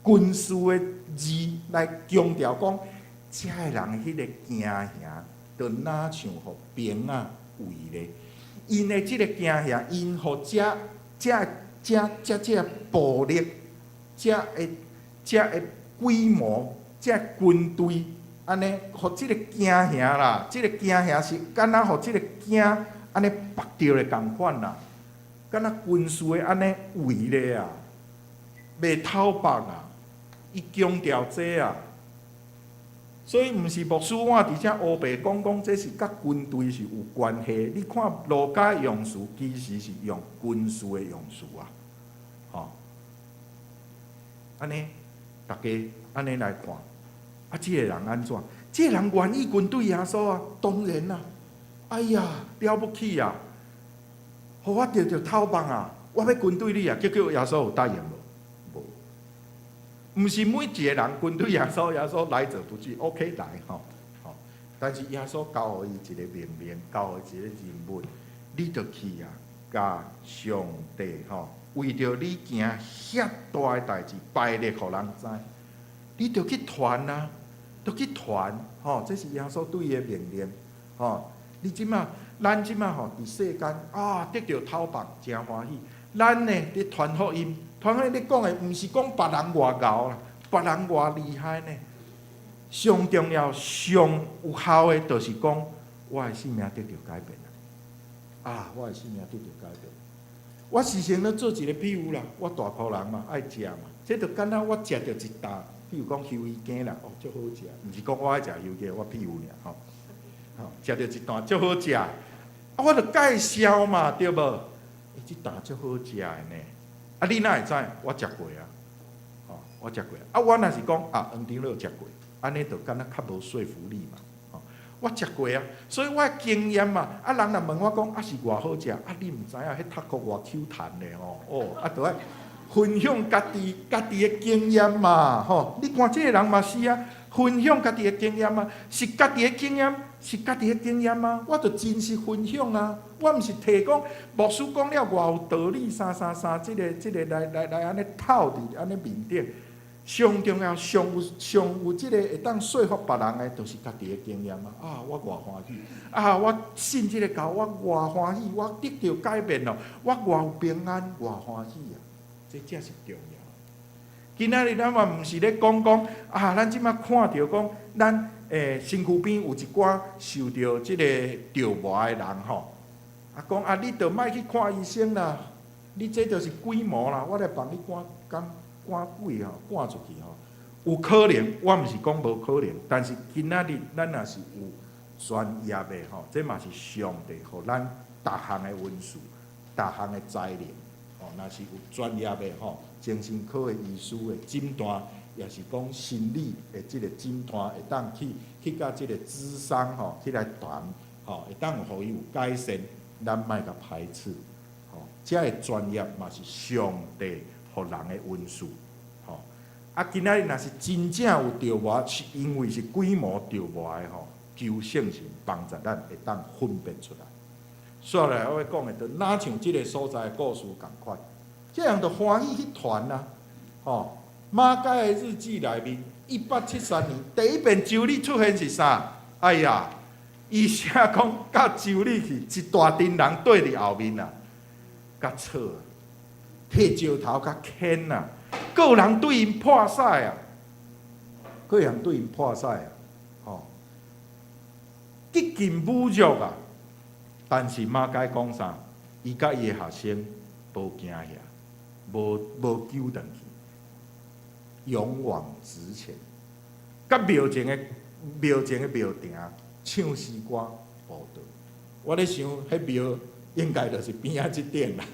軍事的字來強調講，遮的人彼個驚嚇，就若像予兵仔圍咧。𪜶的這個驚嚇，𪜶予遮遮遮遮這暴力，遮的遮的規模，遮軍隊，按呢，予這個驚嚇啦，這個驚嚇是敢若予這個驚按呢縛著的仝款啦。敢若軍事的按呢圍咧啊，袂透縛啊，伊強調這啊，所以毋是牧師我佇遮烏白講講，這是佮軍隊是有關係。你看路加用詞其實是用軍事的用詞啊，吼，按呢逐家按呢來看，啊，這个人按怎？這个人願意跟隨耶穌啊，當然啦。哎呀，了不起啊！予我著著頭目啊！我欲跟隨你啊！結果耶穌有答應無？無。毋是每一个人跟隨耶穌，耶穌來者不拒，OK 來吼吼。但是耶穌交予伊一个命令，交予伊一个任務，你著去啊，共上帝吼，為著你行遐大的代誌，排列予人知，你著去傳啊，著去傳吼，這是耶穌對伊的命令吼。你這馬，咱這馬吼，佇世間啊，得著頭目誠歡喜。咱呢，佇傳福音，傳福音咧講的，毋是講別人偌𠢕啦，別人偌厲害呢。上重要、上有效的，就是講我的性命得著改變啦。啊，我的性命得著改變。我時常咧做一個比喻啦，我大埔人嘛，愛食嘛，這就敢若我食著一啖，比如講魷魚羹啦，哦，足好食。毋是講我愛食魷魚，我比喻爾吼。吼，食著一啖足好食，啊，我著介紹嘛，對無？欸，這啖足好食的呢。啊，你哪會知？我食過啊，吼，我食過。啊，我若是講啊，黃長老食過，按呢就敢若較無說服力嘛。吼，我食過啊，所以我的經驗嘛。啊，人若問我講啊是偌好食，啊，你毋知影彼頭殼偌 Q 彈的吼，哦，啊，著愛分享家己家己的經驗嘛，吼。你看這个人嘛是啊，分享家己的經驗嘛，是家己的經驗，是家己的經驗啊。我著真實分享啊，我毋是提講牧師講了偌有道理，啥啥啥，這个這个來來來按呢套佇按呢面頂。上重要、上有上有這个會當說服別人的，就是家己的經驗啊！啊，我偌歡喜！啊，我信這个教，我偌歡喜，我得著改變咯，我偌有平安，偌歡喜啊！這才是重要。今仔日咱嘛毋是咧講講啊，咱這馬看著講，咱身軀邊有一寡受著這个著魔的人吼，啊講啊，你著莫去看醫生啦，你這就是鬼魔啦，我來幫你趕趕趕鬼吼，趕出去吼。有可能，我毋是講無可能，但是今仔日咱若是有專業的吼，這嘛是上帝予咱逐項的恩賜、逐項的才能吼，若是有專業的吼，精神科的醫師的診斷，也是講心理的這个診斷，會當去去佮這个諮商吼，去來談吼，會當予伊有改善，咱莫共排斥吼。這个專業嘛是上帝予人的恩賜吼。啊，今仔日若是真正有著魔，是因為是鬼魔著魔的吼，求聖神幫助咱會當分辨出來。煞來我欲講的，就若像這个所在的故事仝款，這人就歡喜去傳啊，吼。馬該的日記內面，1873年第一遍修女出現是啥？哎呀，伊寫講佮修女去，一大陣人綴佇後面啊，共吵，提石頭共牽啊，閣有人對𪜶潑屎啊，閣有人對𪜶潑屎啊，吼，極盡侮辱啊！但是馬該講啥？伊佮伊的學生無驚嚇，無無糾轉去，勇往直前。佮廟前的廟埕唱詩歌佈道。我咧想，彼廟應該就是邊仔這頂啦，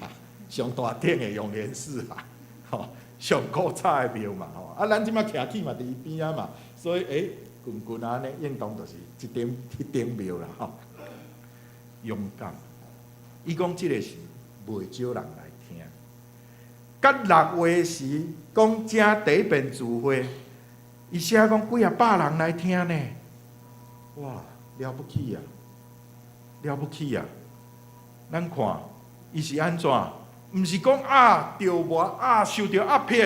上大頂的湧蓮寺啦，吼，上古早的廟嘛，吼。啊，咱這馬徛起嘛佇伊邊仔嘛，所以近近按呢，應當就是這頂彼頂廟啦，吼。勇敢，伊講這个是袂少人來聽。佮6月時講遮第一遍聚會，伊寫講幾仔百人來聽呢，哇，了不起啊！了不起啊！咱看伊是按怎？毋是講啊，著魔啊，受著壓迫，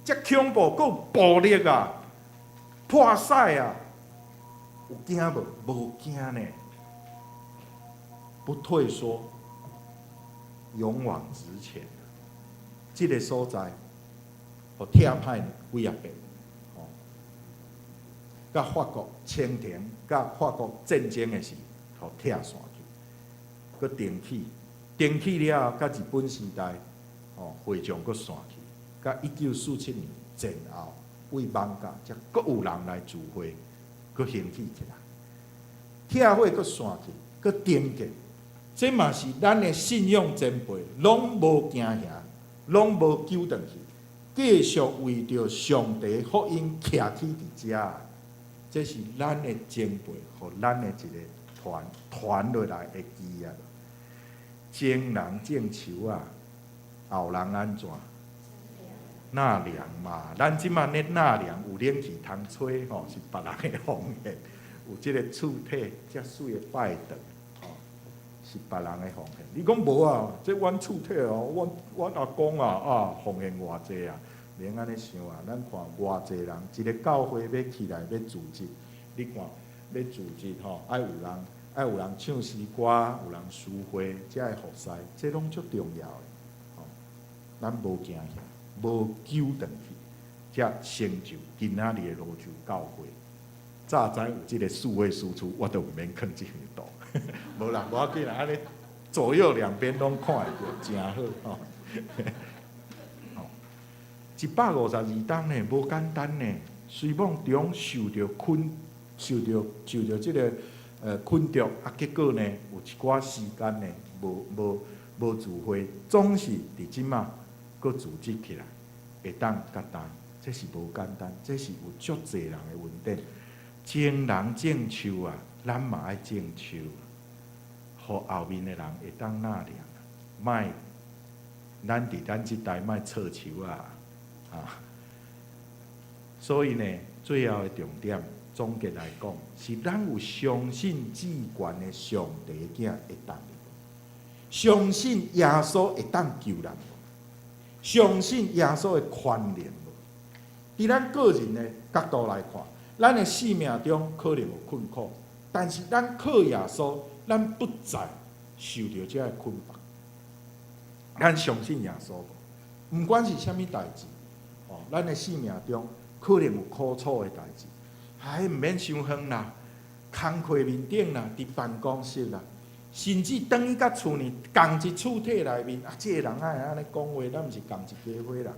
遮恐怖，閣有暴力啊，潑屎啊，有驚無？無驚呢，不退縮，勇往直前。這个所在，予拆歹幾仔遍，吼，佮法國清廷佮法國戰爭的時，予拆散去，閣重起，重起了後，佮日本時代，吼會場閣散去，佮1947年戰後，為艋舺才閣有人來聚會，閣興起起來，拆火閣散去，閣重建，這嘛是咱的信仰前輩，攏無驚嚇，攏無糾轉去，繼續為著上帝福音徛起佇遮。這是咱的前輩，予咱的一個傳傳落來的基業。前人種樹仔，後人按怎？納涼嘛。咱這馬咧納涼，有冷氣通吹吼，是別人的奉獻。有這个厝體遮媠的拜堂，吼，是別人的奉獻。你講無啊？這阮厝體哦，阮阮阿公啊啊奉獻偌濟啊，免按呢想啊。咱看偌濟人，一个教會欲起來欲組織，你看欲組織吼，愛有人愛有人唱詩歌，有人司會，才會服侍，這攏足重要的。吼，咱無驚嚇，無糾轉去，才成就今仔日的蘆洲教會。早知有這个數位輸出，我都毋免囥這張圖。無啦，無要緊啦，按呢左右兩邊攏看會著，誠好吼。吼，152冬呢，無簡單呢。雖罔中受著困，受著受著這个困著，啊，結果呢，有一寡時間呢，無無無聚會，總是佇這馬閣組織起來，會當佮擔，這是無簡單，這是有足濟人的恩典。前人種樹啊，咱嘛愛種樹，予後面的人會當納涼。莫，咱佇咱這代莫錯樹啊，啊！所以呢，最後的重點總結來講，是咱有相信至懸的上帝囝會當，相信耶穌會當救咱，相信耶穌的權能。佇咱個人的角度來看，咱的生命中可能有困苦，但是咱靠耶穌，咱不再受著這个捆綁。咱相信耶穌，毋管是啥物代誌，哦，咱的生命中可能有苦楚的代誌，唉，毋免傷遠啦，工課面頂啦，佇辦公室啦，甚至轉去到厝呢，仝一厝體內面，啊，這个人愛按呢講話，咱毋是仝一家伙人。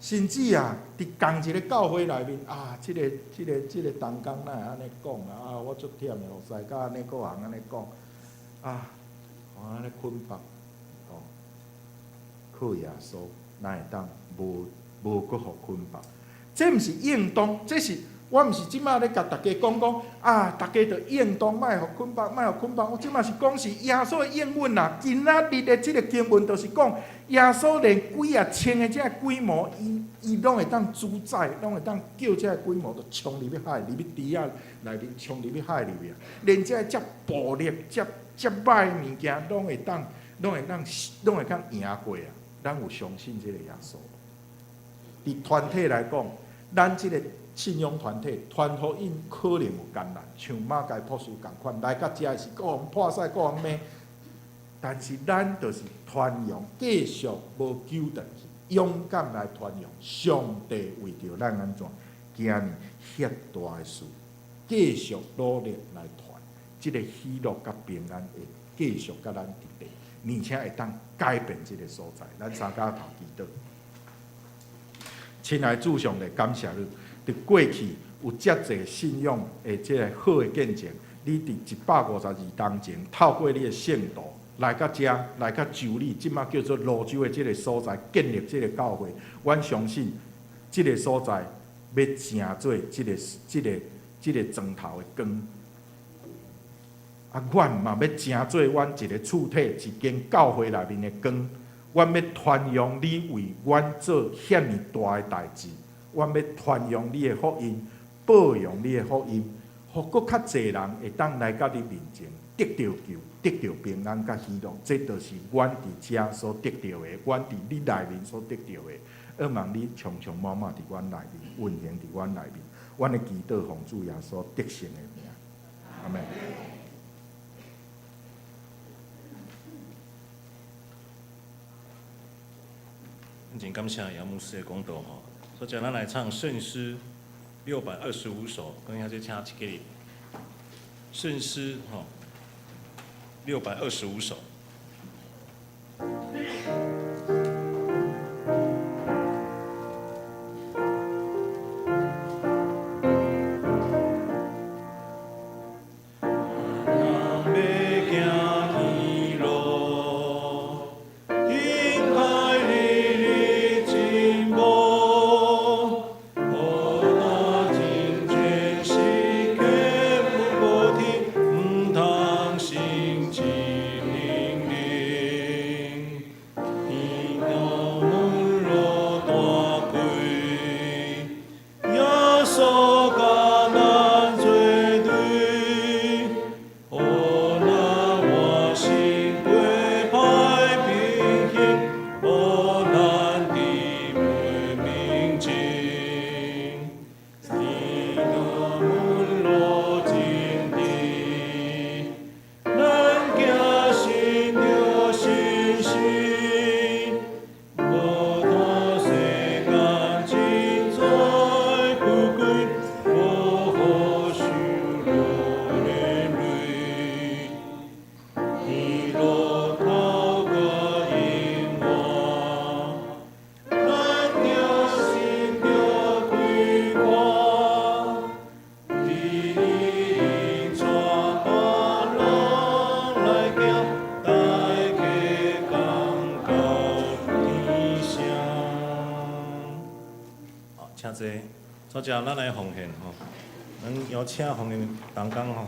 甚至啊，佇仝一个教會內面啊，這个、這个、這个同工哪會按呢講啊？啊，我足忝的，服侍甲按呢閣予人按呢講，啊，按呢捆綁，哦，靠耶穌，咱會當無無閣予捆綁。這毋是應當，這是我毋是這馬咧共大家講講啊，大家著應當莫予捆綁，莫予捆綁。我這馬是講是耶穌的應允啦。今仔日的這个經文就是講，耶穌連幾仔千的這个鬼魔，伊伊攏會當主宰，攏會當叫這个鬼魔都衝入去海，入去池仔內面，衝入去海裡面。連這个遮暴力、遮遮歹的物件，攏會當、攏會當、攏會當贏過啊！咱有相信這个耶穌。佇團體來講，咱這个信仰團體傳福音可能有艱難，像馬偕博士仝款來到遮是閣予人破屎，閣予人罵。但是咱就是傳揚，繼續無糾轉去，勇敢來傳揚。上帝為著咱按怎，今年遐大的事，繼續努力來傳，這个喜樂佮平安會繼續佮咱佇底，而且會當改變這个所在。咱三跤頭祈禱。親愛主上帝，感謝你，佇過去有遮濟信仰的這个好的見證，你佇152冬前，透過你的聖徒來到遮，來到州里，這馬叫做蘆洲的這个所在，建立這个教會。阮相信這个所在欲成做這个、這个、這个磚頭的光。啊，阮嘛欲成做阮一个厝體，一間教會內面的光。阮欲傳揚你為阮做遐爾大的代誌，阮欲傳揚你的福音，報揚你的福音，予閣較濟人會當來到你面前，得著救，得著平安佮喜樂。這就是阮佇遮所得著的，阮佇你內面所得著的。仰望你充充滿滿佇阮內面，運行佇阮內面。阮的祈禱奉主耶穌得勝的名，阿們。真感謝楊牧師的講道吼，所以咱來唱聖詩625首，跟下這請一個聖詩吼，625首。接咱來奉獻吼，咱邀請奉獻同工吼。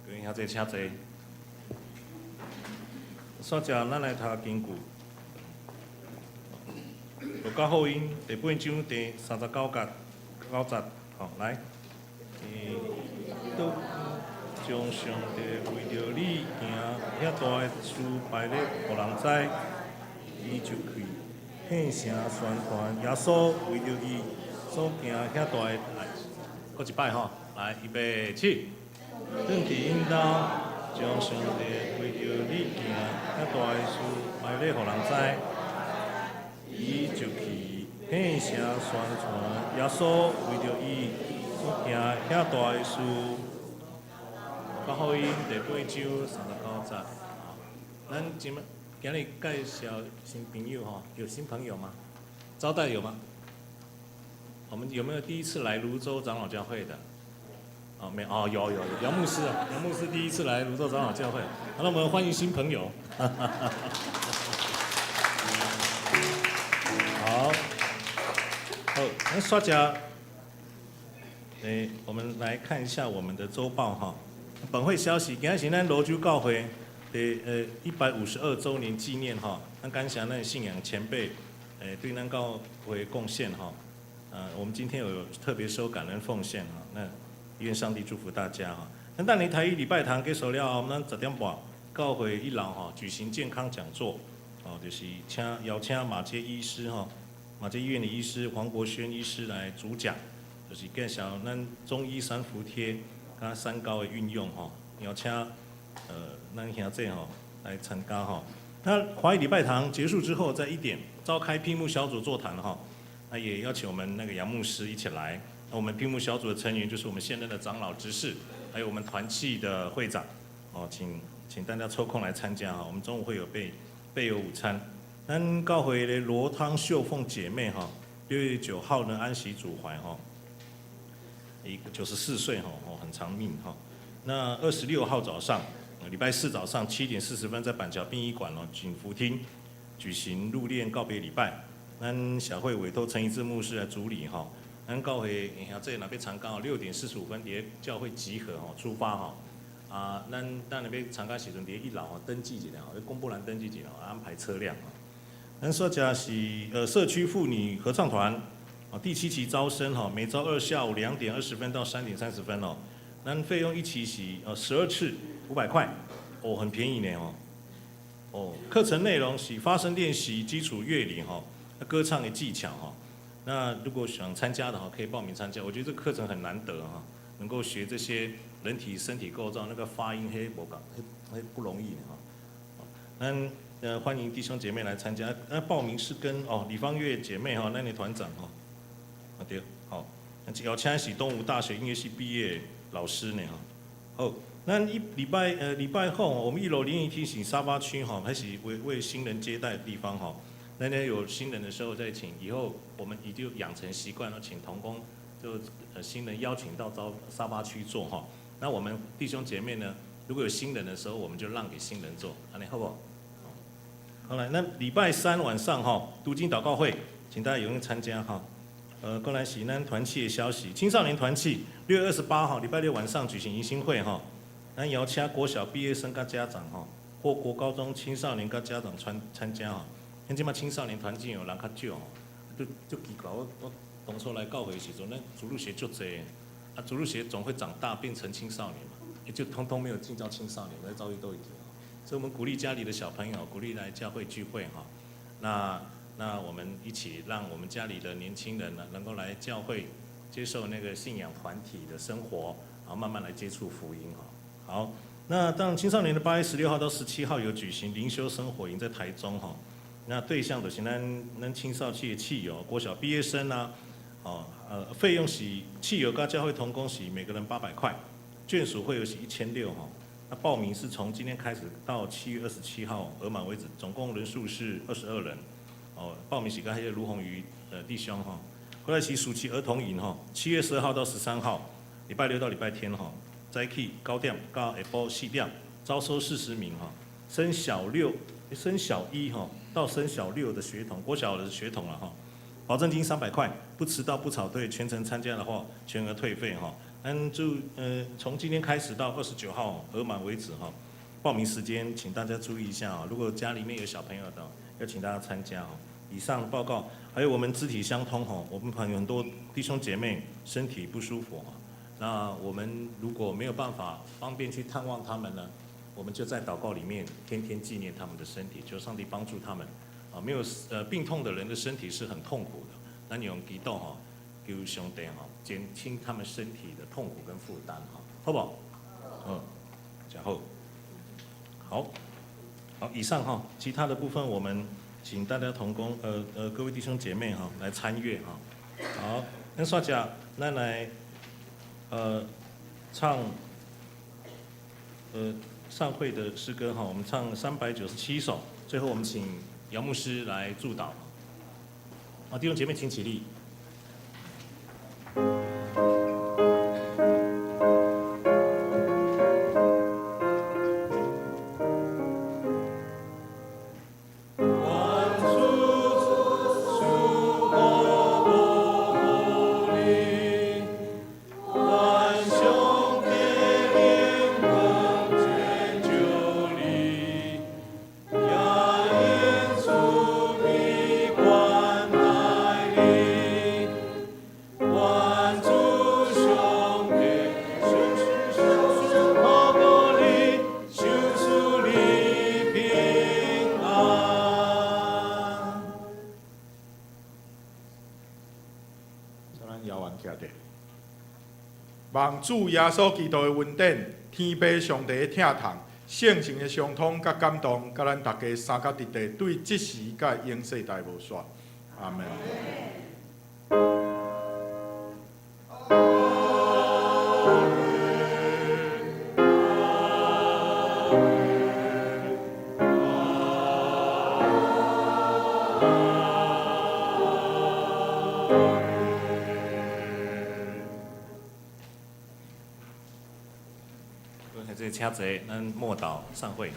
各位兄弟請坐。煞接咱來讀經句，路加福音第八章第三十九節九節，吼來。都將上帝為著你行遐大的事擺咧，予人知，伊就去獻聲宣傳耶穌為著伊所行遐大的代誌。閣一擺吼，來，預備起。轉去𪜶兜，將上帝為著你行遐大的事擺咧，予人知，伊就去獻聲宣傳耶穌為著伊所行遐大的事。路加福音第八章三十九節。咱今今日介紹新朋友吼，有新朋友嗎？招待有嗎？我們有沒有第一次來蘆洲長老教會的？哦，沒哦，有有有，楊牧師啊，楊牧師第一次來蘆洲長老教會，好，那我們歡迎新朋友。好，好，那刷甲，我們來看一下我們的週報哈。本會消息，今仔是咱蘆洲教會的152週年紀念哈，咱感謝咱信仰前輩，對咱教會貢獻哈。我們今天有特別收感恩奉獻哈，那願上帝祝福大家哈。那但你台語禮拜堂結束了後，咱10點半教會一樓哈舉行健康講座，哦，就是請邀請馬偕醫師哈，馬偕醫院的醫師黃國軒醫師來主講，就是介紹咱中醫三伏貼佮三高的運用哈，邀請咱兄弟吼來參加哈。那華語禮拜堂結束之後，在1點召開聘牧小組座談哈，那也邀請我們那個楊牧師一起來。那我們聘牧小組的成員就是我們現任的長老執事，還有我們團契的會長，哦，請大家抽空來參加哈。我們中午會有備備有午餐。咱教會的羅湯秀鳳姐妹哈，6月9號呢安息主懷哈，一個94歲哈，哦很長命哈。那26號早上，禮拜四早上7點40分，在板橋殯儀館哦景福廳舉行入殮告別禮拜。咱小會委託陳一志牧師來主禮哈。咱教會兄弟若欲參加哦，6點45分佇教會集合吼，出發吼。啊，咱若欲參加時陣，佇一樓吼登記一下吼，公布欄登記一下，安排車輛。咱說這是社區婦女合唱團，啊第七期招生吼，每週二下午2點20分到3點30分哦。咱費用一期是12次500塊，哦很便宜呢哦。哦，課程內容是發聲練習、基礎樂理吼，歌唱的技巧吼。那如果想參加的話，可以報名參加。我覺得這個課程很難得哈，能夠學這些人體身體構造那個發音彼無仝，彼不容易哈。咱歡迎弟兄姐妹來參加，那報名是跟哦李芳月姐妹哈，咱的團長哈，啊對，好，邀請是東吳大學音樂系畢業老師呢哈。好，那一禮拜禮拜後，我們一樓聯誼廳是沙發區哈，還是為新人接待的地方哈。那天有新人的時候再請，以後我們已經養成習慣了，請同工就新人邀請到招沙發區坐哈。那我們弟兄姐妹呢，如果有新人的時候，我們就讓給新人坐，按呢好無？好來，那禮拜三晚上哈，讀經禱告會，請大家踴躍參加哈。過來是咱團契的消息，青少年團契6月28號禮拜六晚上舉行迎新會哈。咱邀請國小畢業生佮家長哈，或國高中青少年佮家長參加哈。現這馬青少年團契有人較少吼，就足奇怪。我當初來教會的時陣，咱主日學足濟，啊主日學總會長大變成青少年嘛，也就通通沒有進到青少年，來遭遇都一樣。所以我們鼓勵家裡的小朋友，鼓勵來教會聚會哈。那我們一起讓我們家裡的年輕人呢，能夠來教會接受那個信仰團體的生活，然後慢慢來接觸福音哈。好，那當青少年的8月16號到17號有舉行靈修生活營在台中哈。那對象就是咱青少期的契友、國小畢業生啊，哦，費用是契友佮教會同工是每個人800塊，眷屬會有是1600哈。那報名是從今天開始到7月27號額滿為止，總共人數是22人。哦，報名是佮彼個盧宏宇弟兄哈。過來是暑期兒童營哈，7月12號到13號，禮拜六到禮拜天哈，早起9點到下晡4點，招收40名哈，升小六、升小一哈到升小六的學童，國小的學童了哈。保證金300塊，不遲到不草退，全程參加的話全額退費哈。嗯，就從今天開始到29號額滿為止哈。報名時間請大家注意一下啊，如果家裡面有小朋友的，要請大家參加哦。以上報告，還有我們肢體相通哈，我們朋友很多弟兄姐妹身體不舒服哈，那我們如果沒有辦法方便去探望他們呢，我們就在禱告裡面天天紀念他們的身體，求上帝幫助他們。啊，沒有病痛的人的身體是很痛苦的，那你用祈禱哈，求上帝哈減輕他們身體的痛苦跟負擔哈，好不好？嗯，然後，好，好，以上哈，其他的部分我們請大家同工，各位弟兄姐妹哈來參閱哈。好，那刷甲，咱來，唱，上會的詩歌哈，我們唱397首，最後我們請姚牧師來祝禱。好，弟兄姐妹請起立。願主上帝保護你，願上帝憐憫拯救你，也因慈悲關愛你，願主上帝求賜保護你，求賜你平安。咱搖完徛咧，望主耶穌基督的恩典，天父上帝的疼痛，聖神的相通佮感動，佮咱大家三甲直直，對這時佮永世代無煞。阿門。剛才這個車濟，咱默禱散會。